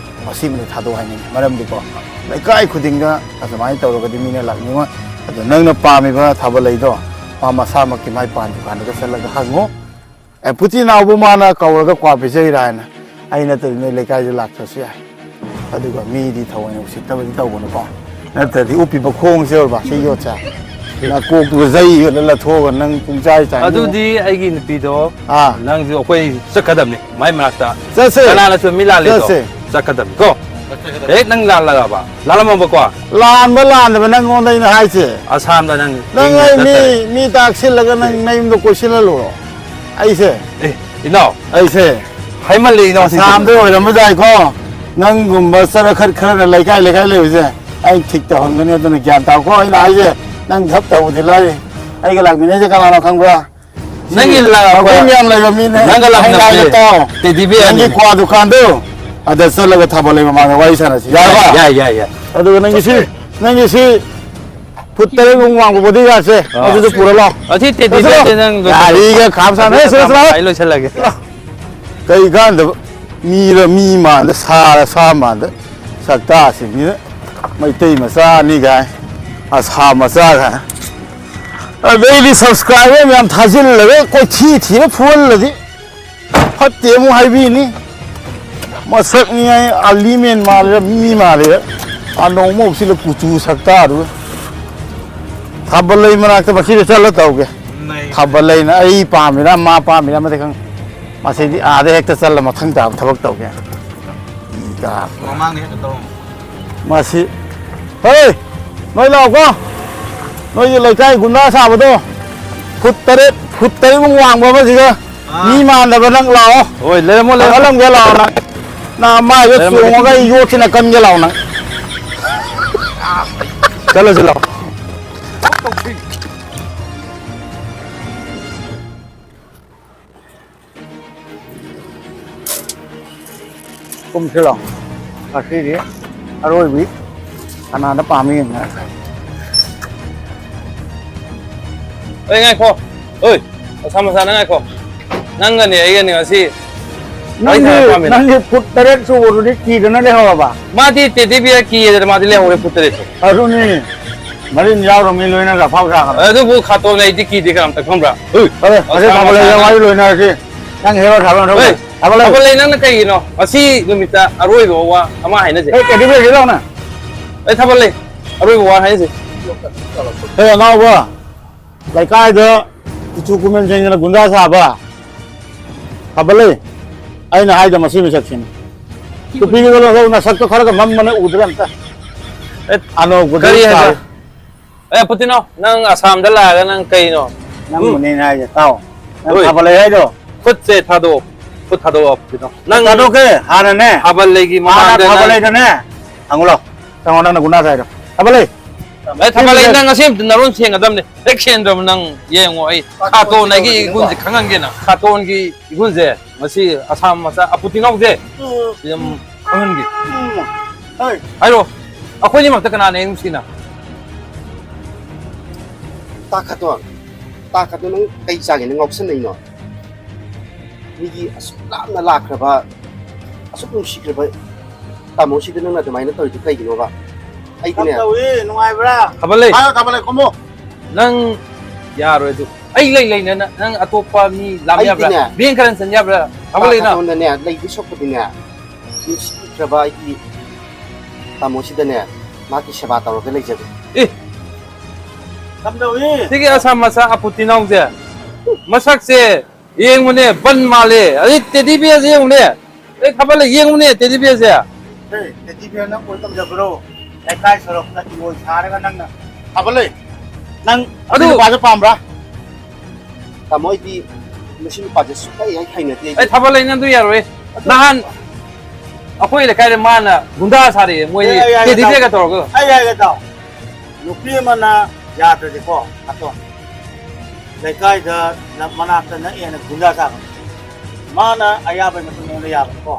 ꯃꯁꯤꯃꯗꯤ ꯊꯥꯗꯣꯛ ꯍꯥꯏꯅꯤꯡꯉꯤ꯫ ꯃꯔꯝꯗꯤꯀꯣ, ꯂꯩꯀꯥꯏ ꯈꯨꯗꯤꯡꯗ ꯑꯗꯨꯃꯥꯏꯅ ꯇꯧꯔꯒꯗꯤ ꯃꯤꯅ ꯂꯥꯛꯅꯤꯡꯉꯣꯏ꯫ ꯑꯗꯣ ꯅꯪꯅ ꯄꯥꯝꯃꯤꯕ ꯊꯥꯕꯂꯩꯗꯣ ꯃꯥ ꯃꯁꯥꯃꯛꯀꯤ ꯃꯥꯏ ꯄꯥꯟ ꯗꯨꯀꯥꯟꯗꯨꯗ ꯆꯠꯂꯒ ꯍꯪꯉꯨ꯫ ꯑꯦ, ꯄꯨꯆꯤ ꯅꯥꯎꯕꯨ ꯃꯥꯅ ꯀꯧꯔꯒ ꯀ꯭ꯋꯥ ꯄꯤꯖꯩꯔꯥ ꯍꯥꯏꯅ꯫ ꯑꯩ ꯅꯠꯇ꯭ꯔꯗꯤ ꯅꯣꯏ ꯂꯩꯀꯥꯏꯗ ꯂꯥꯛꯇ꯭ꯔꯁꯨ ꯌꯥꯏ꯫ ꯑꯗꯨꯒ ꯃꯤꯗꯤ ꯊꯑꯣꯏꯅ ꯎꯁꯤꯠꯇꯕꯗꯤ ꯇꯧꯒꯅꯨꯀꯣ꯫ ꯅꯠꯇ꯭ꯔꯗꯤ ꯎꯞꯄꯤꯕ ꯈꯣꯡꯁꯦ ꯑꯣꯏꯔꯕ ꯁꯤ ꯌꯣꯠꯁꯦ꯫ ꯅꯀꯣꯛꯇꯨꯒ ꯆꯩ ꯌꯣꯠꯂ ꯂꯊꯣꯛꯑꯒ ꯅꯪ ꯄꯨꯡꯆꯥꯏ ꯆꯥꯏ꯫ ꯑꯗꯨꯗꯤ ꯑꯩꯒꯤ ꯅꯨꯄꯤꯗꯣ ꯑꯥ꯫ ꯅꯪꯁꯨ ꯑꯩꯈꯣꯏ ꯆꯠꯀꯗꯕꯅꯤ ꯃꯥꯏ ꯃꯅꯥꯛꯇ꯫ ꯆꯠꯁꯦ꯫ ꯀꯅꯥꯅꯁꯨ ꯃꯤ ꯂꯥꯜꯂꯦꯗꯣ꯫ ꯆꯠꯁꯦ꯫ ꯆꯠꯀꯗꯕꯅꯤꯀꯣ꯫ ꯍꯦꯛ ꯅꯪ ꯂꯥꯜꯂꯒꯕ, ꯂꯥꯜꯂꯝꯃꯕꯀꯣ? ꯂꯥꯟꯕ ꯂꯥꯟꯗꯕ ꯅꯪꯉꯣꯟꯗ ꯑꯩꯅ ꯍꯥꯏꯁꯦ꯫ ꯑꯁꯥꯝꯗ ꯅꯪ ꯅꯪ ꯏꯪꯅ ꯑꯩ ꯃꯤ, ꯆꯠꯇꯔꯦ꯫ ꯃꯤ ꯇꯥꯛꯁꯤꯜꯂꯒ ꯅꯪ ꯅꯌꯨꯝꯗ ꯀꯣꯏꯁꯤꯜꯍꯜꯂꯨꯔꯣ? ꯑꯩꯁꯦ꯫ ꯑꯦ, ꯏꯅꯥꯎ꯫ ꯑꯩꯁꯦ꯫ ꯍꯥꯏꯃꯜꯂꯦ, ꯏꯅꯥꯎ, ꯁꯤꯗꯤ꯫ ꯑꯁꯥꯝꯗ ꯑꯣꯏꯔꯝꯕ ꯌꯥꯏꯀꯣ꯫ ꯅꯪꯒꯨꯝꯕ ꯆꯔꯈꯠ ꯈꯔꯅ ꯂꯩꯀꯥꯏ ꯂꯩꯀꯥꯏ ꯂꯩꯕꯁꯦ ꯑꯩ ꯊꯤꯛ ꯇꯧꯍꯟꯒꯅꯤ, ꯑꯗꯨꯅ ꯒ꯭ꯌꯥꯟ ꯇꯥꯎꯀꯣ꯫ ꯑꯩꯅ ꯍꯥꯏꯁꯦ ꯅꯪ ꯙꯞ ꯇꯧꯕꯗꯤ ꯂꯥꯏꯔꯤ꯫ ꯑꯩꯒ ꯂꯥꯛꯃꯤꯟꯅꯩꯁꯦ ꯀꯅꯥꯅꯣ ꯈꯪꯕ꯭ꯔꯥ? ꯁꯤ ꯅꯪꯒꯤ ꯂꯥꯛꯄ ꯃꯒꯨꯟ ꯌꯥꯝ ꯂꯩꯕ ꯃꯤꯅꯦ꯫ ꯅꯪꯒ ꯑꯩ ꯂꯥꯛꯃꯤꯟꯅꯕꯁꯦ ꯍꯥꯏꯒꯦ ꯇꯥꯎ꯫ ꯇꯦꯗꯤ ꯕꯤꯌꯔꯅꯤ꯫ ꯅꯪꯒꯤ ꯀ꯭ꯋꯥ ꯗꯨꯀꯥꯟꯗꯣ ꯑꯗ ꯆꯠꯂꯒ ꯊꯥꯕꯜ ꯂꯩ ꯃꯃꯥꯡꯗ ꯋꯥꯔꯤ ꯁꯥꯟꯅꯁꯤ꯫ ꯌꯥꯔꯕ? ꯌꯥꯏ, ꯌꯥꯏ, ꯌꯥꯏ꯫ ꯑꯗꯨꯒ ꯅꯪꯒꯤ ꯁꯤ, ꯅꯪꯒꯤ ꯁꯤ ꯐꯨꯠ ꯇꯔꯦꯠꯃꯨꯛ ꯋꯥꯡꯕ bodyguardꯁꯦ, ꯑꯥ꯫ ꯑꯗꯨꯁꯨ ꯄꯨꯔ ꯂꯥꯛꯑꯣ꯫ ꯑꯁꯤ ꯇꯦꯗꯤ ꯆꯠꯁꯤꯔꯣ? ꯕꯤꯌꯔꯁꯦ ꯅꯪ ꯒꯥꯔꯤꯒ ꯈꯥꯝ ꯁꯥꯟꯅ-, ꯑꯦ, ꯁꯨꯔꯦ, ꯁꯨꯔꯦ꯫ ꯑꯩ ꯂꯣꯏꯁꯤꯜꯂꯒꯦ꯫ ꯀꯩ ꯀꯥꯟꯗꯕ ꯃꯤꯔ ꯃꯤ ꯃꯥꯟꯗ, ꯁꯥꯔ ꯁꯥ ꯃꯥꯟꯗ, ꯁꯛꯇꯥꯁꯤꯡꯁꯤꯅ ꯃꯩꯇꯩ ꯃꯆꯥ ꯑꯅꯤ ꯒꯥꯏ, ꯑꯁꯥꯝ ꯃꯆꯥ ꯒꯥꯏ꯫ ꯑꯗꯩꯗꯤ subscriber ꯃꯌꯥꯝ ꯊꯥꯖꯤꯜꯂꯒ ꯀꯣꯏꯊꯤ ꯊꯤꯔ ꯐꯨꯍꯜꯂꯗꯤ ꯐꯠꯇꯦ ꯑꯃꯨꯛ ꯍꯥꯏꯕꯤꯅꯤ꯫ ꯃꯁꯛꯅꯤ ꯍꯥꯏ ꯑꯂꯤ ꯃꯦꯟ ꯃꯥꯜꯂꯦ, ꯃꯤ ꯃꯥꯜꯂꯦ꯫ ꯑꯅꯧꯕ ꯎꯞꯁꯤꯜꯂ ꯀꯨꯆꯨ ꯁꯛꯇꯥꯗꯨꯒ꯫ ꯊꯥꯕꯜꯂꯩ ꯃꯅꯥꯛꯇ ꯃꯁꯤꯗ ꯆꯠꯂ ꯇꯧꯒꯦ꯫ ꯊꯥꯕꯜꯂꯩꯅ ꯑꯩ ꯄꯥꯝꯃꯤꯔꯥ ꯃꯥ ꯄꯥꯝꯃꯤꯔꯥ ꯑꯃꯗꯤ ꯈꯪꯗꯦ꯫ ꯃꯁꯤꯗꯤ ꯑꯥꯗ ꯍꯦꯛꯇ ꯆꯠꯂ ꯃꯊꯪ ꯇꯥꯕ ꯊꯕꯛ ꯇꯧꯒꯦ꯫ ꯃꯃꯥꯡꯗ ꯍꯦꯛꯇ ꯇꯧꯔꯝꯃꯣ꯫ ꯃꯁꯤ ꯍꯦ! ꯅꯣꯏ ꯂꯥꯛꯑꯣꯀꯣ꯫ ꯅꯣꯏꯒꯤ ꯂꯩꯀꯥꯏ ꯒꯨꯟꯗꯥ ꯁꯥꯕꯗꯣ ꯐꯨꯠ ꯇꯔꯦꯠ, ꯐꯨꯠ ꯇꯔꯦꯠꯃꯨꯛ ꯋꯥꯡꯕ ꯑꯃꯁꯤꯒ ꯑꯥ꯫ ꯃꯤ ꯃꯥꯟꯗꯕ ꯅꯪ ꯂꯥꯛꯑꯣ꯫ ꯍꯣꯏ, ꯂꯩꯔꯝꯃꯣ, ꯂꯩꯔꯝꯃꯣ꯫ ꯊꯥꯒꯠꯂꯝꯒꯦ ꯂꯥꯛꯑꯣ ꯅꯪ꯫ ꯅꯪ ꯃꯥꯏꯗꯣ ꯂꯩꯔꯝꯃꯣ꯫ ꯆꯣꯡꯉꯒ ꯑꯩ ꯌꯣꯠꯁꯤꯅ ꯀꯟꯒꯦ ꯂꯥꯛꯑꯣ ꯅꯪ꯫ ꯆꯠꯂꯁꯤ ꯂꯥꯛꯑꯣ꯫ ꯀꯨꯝꯁꯤꯔꯣ? ꯉꯁꯤꯗꯤ ꯑꯔꯣꯏꯕꯤ ꯀꯅꯥꯗ ꯄꯥꯝꯃꯤ ꯌꯦꯡꯅꯔꯁꯦ꯫ ꯑꯩ ꯉꯥꯏꯈꯣ꯫ ꯑꯣꯏ, ꯑꯁꯥ ꯃꯁꯥꯅ ꯉꯥꯏꯈꯣ꯫ ꯅꯪꯒꯅꯦ ꯑꯩꯒꯅꯦ ꯉꯁꯤ ꯋꯥꯔꯤ ꯅꯪꯗꯤ, ꯁꯥꯟꯅꯕ ꯄꯥꯝꯃꯤꯅ꯫ ꯅꯪꯗꯤ ꯐꯨꯠ ꯇꯔꯦꯠ ꯁꯨꯕꯗꯨꯗꯤ ꯀꯤꯗꯅ ꯂꯩꯍꯧꯔꯕ? ꯃꯥꯗꯤ ꯇꯦꯗꯤ ꯕꯤꯌꯔ ꯀꯤꯌꯦꯗꯅ ꯃꯥꯗꯤ ꯂꯩꯍꯧꯔꯦ ꯐꯨꯠ ꯇꯔꯦꯠꯁꯨ꯫ ꯑꯗꯨꯅꯤ꯫ ꯃꯔꯤꯟ ꯌꯥꯎꯔ ꯃꯤ ꯂꯣꯏꯅ ꯑꯐꯥꯎ ꯁꯥꯒꯗꯕ꯫ ꯑꯗꯨꯕꯨ ꯈꯥꯇꯣꯟ ꯑꯩꯗꯤ ꯀꯤꯗꯦ ꯀꯅꯥꯝꯇ ꯈꯪꯕ꯭ꯔꯥ? ꯍꯣꯏ, ꯍꯣꯔꯦꯟ ꯑꯁꯥ ꯊꯥꯕꯜ ꯂꯩꯗ ꯃꯁꯥꯅ ꯋꯥꯔꯤ ꯂꯣꯏꯅꯔꯁꯤ꯫ ꯅꯪ ꯍꯦꯔꯣ ꯊꯥꯕꯜ ꯍꯣꯏ꯫ ꯊꯧꯔꯣꯏ꯫ ꯊꯥꯕꯜ ꯂꯩ꯫ ꯊꯥꯕꯜ ꯂꯩ, ꯅꯪꯅ ꯀꯩꯒꯤꯅꯣ? ꯉꯁꯤ ꯅꯨꯃꯤꯠꯇ ꯑꯔꯣꯏꯕ ꯋꯥ ꯑꯃ ꯍꯥꯏꯅꯁꯦ꯫ ꯍꯣꯏ, ꯀꯩꯗꯧ ꯂꯩꯒꯦ ꯂꯥꯎꯅ? ꯑꯩ ꯊꯥꯕꯜ ꯂꯩ꯫ ꯑꯔꯣꯏꯕ ꯋꯥ ꯍꯥꯏꯅꯁꯦ꯫ ꯍꯦ, ꯑꯉꯥꯎꯕ꯫ ꯂꯩꯀꯥꯏꯗ ꯀꯨꯆꯨ ꯀꯨꯃꯦꯟ ꯁꯦꯡꯗꯅ ꯒꯨꯟꯗꯥ ꯁꯥꯕ꯫ ꯊꯥꯕꯜ ꯂꯩ꯫ ꯑꯩꯅ ꯍꯥꯏꯗ ꯃꯁꯤ ꯃꯤꯁꯛꯁꯤꯅꯤ꯫ ꯇꯨꯄꯤꯒꯗꯣ ꯂꯧꯊꯣꯛ, ꯅꯁꯛꯇꯣ ꯈꯔꯒ ꯃꯝꯕꯅꯦ ꯎꯗ꯭ꯔꯦ ꯑꯝꯇ꯫ ꯑꯦ, ꯑꯅꯧꯕꯗꯤ ꯀꯔꯤ ꯍꯥꯏꯕ? ꯇꯥꯔꯦ꯫ ꯑꯦ, ꯄꯨꯇꯤꯅꯣ, ꯅꯪ ꯑꯁꯥꯝꯗ ꯂꯥꯛꯑꯒ ꯅꯪ ꯀꯩꯅꯣ? ꯎꯝ꯫ ꯅꯪꯕꯨꯅꯦ ꯑꯩꯅ ꯍꯥꯏꯁꯦ, ꯇꯥꯎ꯫ ꯅꯪ ꯍꯣꯏ꯫ ꯊꯥꯕꯜ ꯂꯩ ꯍꯥꯏꯗꯣ? ꯈꯨꯠꯁꯦ ꯊꯥꯗꯣꯛꯑꯣ꯫ ꯈꯨꯠ ꯊꯥꯗꯣꯛꯑꯣ, ꯄꯨꯇꯤꯅꯣ꯫ ꯅꯪ ꯊꯥꯗꯣꯛꯀꯦ, ꯍꯥꯟꯅꯅꯦ꯫ ꯊꯥꯕꯜ ꯂꯩꯒꯤ ꯍꯥꯟꯅ ꯃꯃꯥꯡꯗ ꯊꯥꯕꯜ ꯅꯪ ꯂꯩꯗꯅꯦ꯫ ꯍꯪꯉꯨ ꯂꯥꯎ꯫ ꯆꯪꯉꯣ, ꯅꯪꯅ ꯒꯨꯟꯗꯥ ꯁꯥꯏꯗꯣ꯫ ꯊꯥꯕꯜ ꯂꯩ꯫ ꯑꯦ, ꯊꯥꯕꯜ ꯂꯩ, ꯁꯤꯕꯨꯅꯦ꯫ ꯅꯪ ꯉꯁꯤ ꯑꯝꯇ ꯅꯔꯣꯟ ꯁꯦꯡꯒꯗꯕꯅꯦ꯫ ꯍꯦꯛ ꯁꯦꯡꯗ꯭ꯔꯕ ꯅꯪ ꯌꯦꯡꯉꯣ, ꯑꯩ ꯈꯥꯇꯣꯟ ꯑꯩꯒꯤ ꯏꯒꯨꯟꯁꯦ ꯈꯪꯍꯟꯒꯦ ꯅꯪ꯫ ꯈꯥꯇꯣꯟꯒꯤ ꯏꯒꯨꯟꯁꯦ ꯉꯁꯤ ꯑꯁꯥꯝ ꯃꯆꯥ ꯑꯄꯨꯇꯤꯅꯥꯎꯁꯦ ꯎꯝ꯫ ꯌꯥꯝ ꯈꯪꯍꯟꯒꯦ꯫ ꯎꯝ꯫ ꯍꯣꯏ꯫ ꯍꯥꯏꯔꯣ, ꯑꯩꯈꯣꯏꯅꯤꯃꯛꯇ ꯀꯅꯥꯅ ꯍꯦꯟꯅ ꯅꯨꯡꯁꯤꯅ? ꯇꯥ ꯈꯥꯇꯣꯟ, ꯇꯥ ꯈꯥꯇꯣꯟ, ꯅꯪ ꯀꯩ ꯆꯥꯒꯦ? ꯅꯪ ꯉꯥꯎꯁꯟꯅꯩꯅꯣ? ꯃꯤꯒꯤ ꯑꯁꯨꯛ ꯂꯥꯞꯅ ꯂꯥꯛꯈ꯭ꯔꯕ, ꯑꯁꯨꯛ ꯅꯨꯡꯁꯤꯈ꯭ꯔꯕ ꯇꯥꯃꯣꯁꯤꯗ ꯅꯪꯅ ꯑꯗꯨꯃꯥꯏꯅ ꯇꯧꯔꯤꯗꯣ ꯀꯩꯒꯤꯅꯣꯕ? ꯑꯩꯗꯤꯅꯦ꯫ ꯀꯝꯗꯧꯏ? ꯅꯨꯡꯉꯥꯏꯕ꯭ꯔꯥ? ꯊꯥꯕꯜ ꯂꯩ꯫ ꯍꯥꯏꯌꯣ, ꯊꯥꯕꯜ ꯂꯩ, ꯈꯨꯝꯃꯣ꯫ ꯅꯪ ꯌꯥꯔꯣꯏ ꯑꯗꯨ꯫ ꯑꯩ ꯂꯩ ꯂꯩꯅ ꯅꯪ, ꯅꯪ ꯑꯇꯣꯞꯄ ꯃꯤ ꯂꯥꯝ ꯌꯥꯕ꯭ꯔꯥ? ꯑꯩꯗꯤꯅꯦ, ꯕꯦꯡ ꯈꯔ ꯆꯟ ꯌꯥꯕ꯭ꯔꯥ? ꯊꯕꯛ ꯂꯩꯅ? ꯅꯉꯣꯟꯗꯅꯦ, ꯂꯩꯗꯣꯏ ꯁꯔꯨꯛꯄꯨꯗꯤꯅꯦ, ꯅꯨꯡꯁꯤꯈ꯭ꯔꯕ ꯑꯩꯒꯤ ꯇꯥꯃꯣꯁꯤꯗꯅꯦ, ꯃꯥꯒꯤ ꯁꯦꯕꯥ ꯇꯧꯔꯒ ꯂꯩꯖꯒꯦ꯫ ꯑꯦ! ꯀꯝꯗꯧꯏ? ꯁꯤꯒꯤ ꯑꯁꯥ ꯃꯆꯥ ꯑꯄꯨꯇꯤꯅꯥꯎꯁꯦ, ꯃꯁꯛꯁꯦ ꯌꯦꯡꯉꯨꯅꯦ, ꯕꯟ ꯃꯥꯜꯂꯦ꯫ ꯑꯗꯩ ꯇꯦꯗꯤ ꯕꯤꯌꯔꯁꯦ ꯌꯦꯡꯉꯨꯅꯦ꯫ ꯑꯩ ꯊꯥꯕꯜ ꯂꯩ ꯌꯦꯡꯉꯨꯅꯦ, ꯇꯦꯗꯤ ꯕꯤꯌꯔꯁꯦ꯫ ꯑꯦ, ꯇꯦꯗꯤ ꯕꯤꯌꯔ ꯅꯪ ꯑꯣꯏ ꯉꯝꯖꯕ꯭ꯔꯣ? ꯂꯩꯀꯥꯏ ꯁꯣꯔꯣꯛꯇ ꯏꯔꯣꯏ ꯁꯥꯔꯒ ꯅꯪꯅ ꯊꯥꯕꯜ ꯂꯩ꯫ ꯅꯪ ꯑꯗꯨ ꯑꯗꯨ ꯅꯨꯄꯥꯁꯦ ꯄꯥꯝꯕ꯭ꯔꯥ? ꯇꯥꯃꯣ, ꯑꯩꯗꯤ ꯃꯁꯤ ꯅꯨꯄꯥꯁꯦ ꯁꯨꯡꯍꯩ ꯍꯦꯛ ꯍꯩꯅꯗꯦ ꯑꯩꯗꯤ꯫ ꯑꯩ ꯊꯥꯕꯜ ꯂꯩ ꯅꯪꯗꯨ ꯌꯥꯔꯣꯏ꯫ ꯅꯍꯥꯟ ꯑꯩꯈꯣꯏ ꯂꯩꯀꯥꯏꯗ ꯃꯥꯅ ꯒꯨꯟꯗꯥ ꯁꯥꯔꯛꯑꯦ, ꯃꯣꯏ ꯑꯦ, ꯑꯩ ꯍꯥꯏꯒꯦ ꯇꯦꯗꯤ ꯇꯥꯎ꯫ ꯕꯤꯌꯔꯒ ꯇꯧꯔꯒ꯫ ꯑꯩ ꯍꯥꯏꯒꯦ ꯇꯥꯎ꯫ ꯅꯨꯄꯤ ꯑꯃꯅ ꯌꯥꯗ꯭ꯔꯗꯤꯀꯣ, ꯑꯇꯣ, ꯂꯩꯀꯥꯏꯗ ꯅ-, ꯃꯅꯥꯛꯇ ꯅꯛꯑꯦꯅ ꯒꯨꯟꯗꯥ ꯁꯥꯕ꯫ ꯃꯥꯅ ꯑꯌꯥꯕꯒꯤ ꯃꯇꯨꯡ ꯏꯟꯅ ꯌꯥꯕꯅꯤꯀꯣ꯫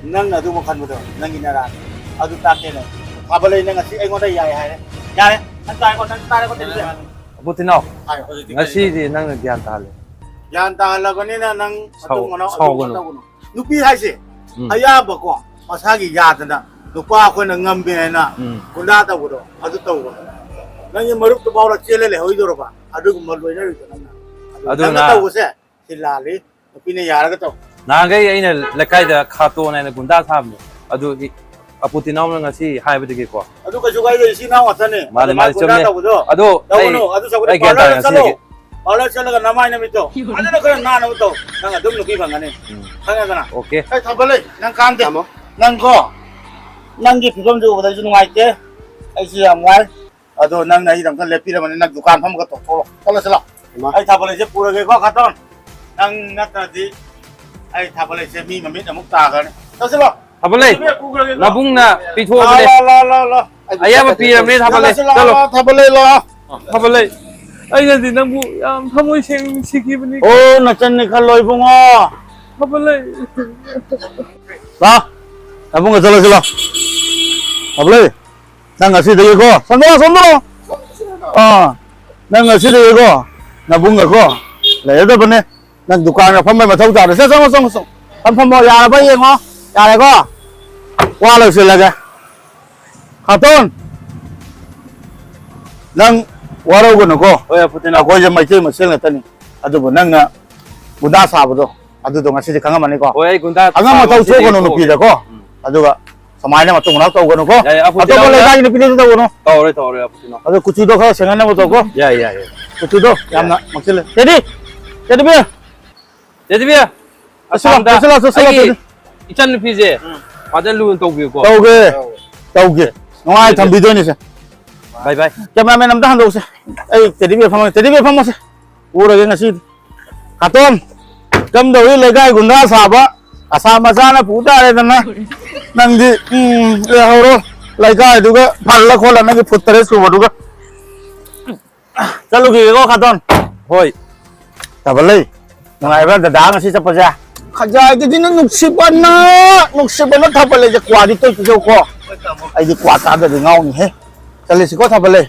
ꯅꯪꯅ ꯑꯗꯨꯃꯛ ꯈꯟꯕꯗꯣ ꯅꯪꯒꯤ ꯅꯔꯥꯅꯤ꯫ ꯑꯗꯨ ꯇꯥꯛꯀꯦꯅ꯫ ꯊꯥꯕꯜ ꯂꯩ ꯅꯪ ꯉꯁꯤ ꯑꯩꯉꯣꯟꯗ ꯌꯥꯏ ꯍꯥꯏꯔꯦ꯫ ꯌꯥꯔꯦ꯫ ꯅꯪ ꯇꯥꯔꯦꯀꯣ, ꯅꯪ ꯇꯥꯔꯦꯀꯣ, ꯇꯦꯗꯤ ꯕꯤꯌꯔ꯫ ꯑꯕꯨ ꯇꯤꯅꯥꯎ, ꯍꯥꯏꯌꯣ꯫ ꯉꯁꯤꯗꯤ ꯅꯪꯅ ꯒ꯭ꯌꯥꯟ ꯇꯥꯍꯜꯂꯦ꯫ ꯒ꯭ꯌꯥꯟ ꯇꯥꯍꯜꯂꯒꯅꯤꯅ ꯅꯪ ꯁꯥꯎ-, ꯃꯇꯨꯡ ꯃꯅꯥꯎ ꯑꯗꯨꯝ ꯁꯥꯎꯒꯅꯨ꯫ ꯇꯧꯒꯅꯨ꯫ ꯅꯨꯄꯤ ꯍꯥꯏꯁꯦ ꯎꯝ꯫ ꯑꯌꯥꯝꯕꯀꯣ ꯃꯁꯥꯒꯤ ꯌꯥꯗꯅ ꯅꯨꯄꯥ ꯑꯩꯈꯣꯏꯅ ꯉꯝꯃꯦ ꯍꯥꯏꯅ ꯎꯝ꯫ ꯒꯨꯟꯗꯥ ꯇꯧꯕꯗꯣ ꯑꯗꯨ ꯇꯧꯒꯅꯨ꯫ ꯅꯪꯒꯤ ꯃꯔꯨꯞꯇꯨ ꯐꯥꯎꯗ ꯆꯦꯜꯂ ꯂꯩꯍꯧꯗꯣꯔꯕ ꯑꯗꯨꯒꯨꯝꯕ ꯂꯣꯏꯅꯔꯤꯗꯣ ꯅꯪꯅ꯫ ꯑꯗꯨ ꯑꯗꯨꯅ ꯅꯪꯅ ꯇꯧꯕꯁꯦ ꯁꯤ ꯂꯥꯜꯂꯤ꯫ ꯅꯨꯄꯤꯅ ꯌꯥꯔꯒ ꯇꯧ꯫ ꯅꯍꯥꯟꯈꯩ ꯑꯩꯅ ꯂꯩꯀꯥꯏꯗ ꯈꯥꯇꯣꯟ ꯍꯥꯏꯅ ꯒꯨꯟꯗꯥ ꯊꯥꯕꯅꯦ꯫ ꯑꯗꯨ ꯏ-, ꯑꯄꯨ ꯇꯤꯅꯥꯎꯅ ꯉꯁꯤ ꯍꯥꯏꯕꯗꯒꯤꯀꯣ꯫ ꯑꯗꯨ ꯀꯩꯁꯨ ꯀꯥꯏꯗꯦ, ꯏꯆꯤꯟ ꯏꯅꯥꯎ ꯉꯥꯛꯇꯅꯦ꯫ ꯃꯥꯅꯦ, ꯑꯗꯨꯃꯥꯏꯅ ꯃꯥꯅꯦ, ꯒꯨꯟꯗꯥ ꯆꯨꯝꯃꯦ꯫ ꯇꯧꯕꯗꯣ ꯑꯗꯣ ꯇꯧꯒꯅꯨ꯫ ꯑꯩ, ꯑꯗꯨ ꯁꯔꯨꯛꯄꯨꯗꯤ ꯑꯩ ꯒ꯭ꯌꯥꯟ ꯇꯥꯔꯦ ꯄꯥꯔꯂꯔꯗ ꯆꯠꯂꯣ꯫ ꯉꯁꯤꯗꯒꯤ꯫ ꯄꯥꯔꯂꯔ ꯆꯠꯂꯒ ꯅꯃꯥꯏ ꯅꯃꯤꯠꯇꯣ ꯐꯖꯅ ꯈꯔ ꯅꯥꯟꯅꯕ ꯇꯧ꯫ ꯅꯪ ꯑꯗꯨꯝ ꯅꯨꯄꯤ ꯐꯪꯒꯅꯤ꯫ ꯎꯝ꯫ ꯈꯪꯉꯦꯗꯅ? ꯑꯣꯀꯦ꯫ ꯑꯩ ꯊꯥꯕꯜ ꯂꯩ, ꯅꯪ ꯀꯥꯟꯗꯦ꯫ ꯇꯥꯃꯣ꯫ ꯅꯪꯀꯣ, ꯅꯪꯒꯤ ꯐꯤꯕꯝꯁꯦ ꯎꯕꯗ ꯑꯩꯁꯨ ꯅꯨꯡꯉꯥꯏꯇꯦ꯫ ꯑꯩꯁꯨ ꯌꯥꯝ ꯋꯥꯏ꯫ ꯑꯗꯣ ꯅꯪꯅ ꯑꯩꯒꯤꯗꯃꯛꯇ ꯂꯦꯞꯄꯤꯔꯕꯅꯤ, ꯅꯪ ꯗꯨꯀꯥꯟ ꯐꯝꯃꯒ ꯇꯣꯛꯊꯣꯛꯑꯣ꯫ ꯆꯠꯂꯣ, ꯆꯠꯂꯣ꯫ ꯏꯃꯥ꯫ ꯑꯩ ꯊꯥꯕꯜ ꯂꯩꯁꯦ ꯄꯨꯔꯒꯦꯀꯣ, ꯈꯥꯇꯣꯟ꯫ ꯅꯪ ꯅꯠꯇ꯭ꯔꯗꯤ ꯑꯩ ꯊꯥꯕꯜ ꯂꯩꯁꯦ ꯃꯤ ꯃꯃꯤꯠ ꯑꯃꯨꯛ ꯇꯥꯈ꯭ꯔꯅꯤ꯫ ꯆꯠꯁꯤꯜꯂꯣ꯫ ꯊꯥꯕꯜ ꯂꯩ, ꯄꯨꯈ꯭ꯔꯒꯦꯀꯣ꯫ ꯅꯕꯨꯡꯅ ꯄꯤꯊꯣꯛꯑꯕꯅꯦ꯫ ꯂꯥ, ꯂꯥ, ꯂꯥ, ꯂꯥ, ꯂꯥ꯫ ꯑꯌꯥꯕ ꯄꯤꯔꯕꯅꯦ, ꯊꯥꯕꯜ ꯂꯩ꯫ ꯆꯠꯂꯣ, ꯆꯠꯂꯣ꯫ ꯊꯥꯕꯜ ꯂꯩ, ꯂꯥ꯫ ꯊꯥꯕꯜ ꯂꯩ꯫ ꯑꯩꯅꯗꯤ ꯅꯪꯕꯨ ꯌꯥꯝ ꯊꯃꯣꯏ ꯁꯦꯡꯅ ꯅꯨꯡꯁꯤꯈꯤꯕꯅꯤ꯫ ꯑꯣ, ꯅꯆꯟꯅꯤ ꯈꯜꯂꯣ, ꯏꯕꯨꯡꯉꯣ꯫ ꯊꯥꯕꯜ ꯂꯩ꯫ ꯂꯥ, ꯅꯕꯨꯡꯒ ꯆꯠꯂꯁꯤ, ꯂꯥ꯫ ꯊꯥꯕꯜ ꯂꯩ꯫ ꯅꯪ ꯉꯁꯤꯗꯒꯤꯀꯣ, ꯁꯣꯝꯗ ꯂꯥꯎ, ꯁꯣꯝꯗ ꯂꯥꯎ꯫ ꯑꯥ, ꯅꯪ ꯉꯁꯤꯗꯒꯤꯀꯣ, ꯅꯕꯨꯡꯒꯀꯣ, ꯂꯩꯔꯗꯕꯅꯦ꯫ ꯅꯪ ꯗꯨꯀꯥꯟꯒ ꯐꯝꯕꯩ ꯃꯊꯧ ꯇꯥꯔꯦ꯫ ꯁꯦ, ꯆꯪꯉꯣ, ꯆꯪꯉꯣ, ꯆꯪꯉꯣ꯫ ꯐꯝ, ꯐꯝꯃꯣ, ꯌꯥꯔꯕ ꯌꯦꯡꯉꯣ꯫ ꯌꯥꯔꯦꯀꯣ? ꯋꯥ ꯂꯣꯏꯁꯤꯜꯂꯒꯦ꯫ ꯈꯥꯇꯣꯟ, ꯅꯪ ꯋꯥꯔꯧꯒꯅꯨꯀꯣ꯫ ꯍꯣꯏ ꯑꯄꯨꯇꯤꯅꯥꯎ꯫ ꯑꯩꯈꯣꯏꯁꯦ ꯃꯩꯇꯩ ꯃꯁꯦꯜ ꯉꯥꯛꯇꯅꯤ꯫ ꯑꯗꯨꯕꯨ ꯅꯪꯅ ꯒꯨꯟꯗꯥ ꯁꯥꯕꯗꯣ, ꯑꯗꯨꯗꯣ ꯉꯁꯤꯗꯤ ꯈꯪꯉꯝꯃꯅꯤꯀꯣ꯫ ꯍꯣꯏ ꯑꯩ ꯒꯨꯟꯗꯥ ꯑꯉꯝ ꯑꯇꯧ ꯁꯥꯕꯁꯤꯗꯤ ꯊꯣꯛꯀꯅꯨ ꯇꯣꯛꯑꯒꯦ꯫ ꯅꯨꯄꯤꯗꯀꯣ꯫ ꯎꯝ꯫ ꯑꯗꯨꯒ ꯁꯨꯃꯥꯏꯅ ꯃꯇꯨꯡ ꯃꯅꯥꯎ ꯇꯧꯒꯅꯨꯀꯣ꯫ ꯌꯥꯏ, ꯑꯄꯨꯇꯤꯅꯥꯎ꯫ ꯑꯇꯣꯞꯄ ꯂꯩꯀꯥꯏꯒꯤ ꯅꯨꯄꯤꯗꯁꯨ ꯇꯧꯒꯅꯨ꯫ ꯇꯧꯔꯣꯏ ꯇꯧꯔꯣꯏ ꯑꯄꯨꯇꯤꯅꯥꯎ꯫ ꯑꯗꯣ ꯀꯨꯆꯨꯗꯣ ꯈꯔ ꯁꯦꯡꯍꯟꯅꯕ ꯇꯧꯀꯣ꯫ ꯌꯥꯏ ꯌꯥꯏ ꯌꯥꯏ꯫ ꯀꯨꯆꯨꯗꯣ ꯌꯥꯝꯅ ꯃꯛꯁꯤꯜꯂꯦ꯫ ꯇꯦꯗꯤ! ꯇꯦꯗꯤꯕꯤꯌꯔ! ꯇꯦꯗꯤꯕꯤꯌꯔ! ꯆꯠꯁꯤꯜꯂꯣ, ꯑꯁꯥꯝꯗ ꯆꯠꯁꯤꯜꯂꯣ, ꯆꯠꯁꯤꯜꯂꯣ, ꯑꯩꯒꯤ ꯇꯦꯗꯤ꯫ ꯏꯆꯟ ꯅꯨꯄꯤꯁꯦ ꯐꯖꯅ ꯂꯨꯅ ꯇꯧꯕꯤꯌꯨꯀꯣ꯫ ꯇꯧꯒꯦ꯫ ꯇꯧꯒꯦ꯫ ꯅꯨꯡꯉꯥꯏ ꯊꯝꯕꯤꯗꯣꯏꯅꯤꯁꯦ꯫ ꯕꯥꯏ ꯕꯥꯏ꯫ ꯀꯦꯃꯦꯔꯥꯃꯦꯟ ꯑꯝꯇ ꯍꯟꯗꯣꯛꯁꯦ꯫ ꯑꯩ ꯇꯦꯗꯤꯕꯤꯌꯔ ꯐꯝꯃꯒꯦ꯫ ꯇꯦꯗꯤꯕꯤꯌꯔ ꯐꯝꯃꯁꯦ꯫ ꯎꯔꯒꯦ ꯉꯁꯤꯗꯤ꯫ ꯀꯥꯇꯣꯟ, ꯀꯝꯗꯧꯏ ꯂꯩꯀꯥꯏ ꯒꯨꯟꯗꯥ ꯁꯥꯕ? ꯑꯁꯥꯝ ꯃꯆꯥꯅ ꯄꯨ ꯇꯥꯔꯦꯗꯅ꯫ ꯅꯪꯗꯤ, ꯎꯝ, ꯂꯩꯍꯧꯔꯣ꯫ ꯂꯩꯀꯥꯏꯗꯨꯒ ꯐꯜꯂ ꯈꯣꯠꯂ ꯅꯪꯒꯤ ꯐꯨꯠ ꯇꯔꯦꯠ ꯁꯨꯕꯗꯨꯒ꯫ ꯆꯠꯂꯨꯈꯤꯒꯦꯀꯣ, ꯀꯥꯇꯣꯟ꯫ ꯍꯣꯏ꯫ ꯊꯥꯕꯜꯂꯩ, ꯅꯨꯡꯉꯥꯏꯕ꯭ꯔꯥ ꯗꯗꯥ ꯉꯁꯤ ꯆꯠꯄꯁꯦ? ꯈꯖꯥꯏꯗꯨꯗꯤ ꯅꯪ ꯅꯨꯡꯁꯤꯕꯅ, ꯅꯨꯡꯁꯤꯕꯅ ꯊꯥꯕꯜꯂꯩꯁꯦ ꯀ꯭ꯋꯥꯗꯤ ꯇꯣꯏ ꯄꯤꯖꯧꯀꯣ꯫ ꯑꯩꯗꯤ ꯀ꯭ꯋꯥ ꯆꯥꯗ꯭ꯔꯗꯤ ꯉꯥꯎꯅꯤꯍꯦ꯫ ꯆꯠꯂꯁꯤꯀꯣ, ꯊꯥꯕꯜꯂꯩ꯫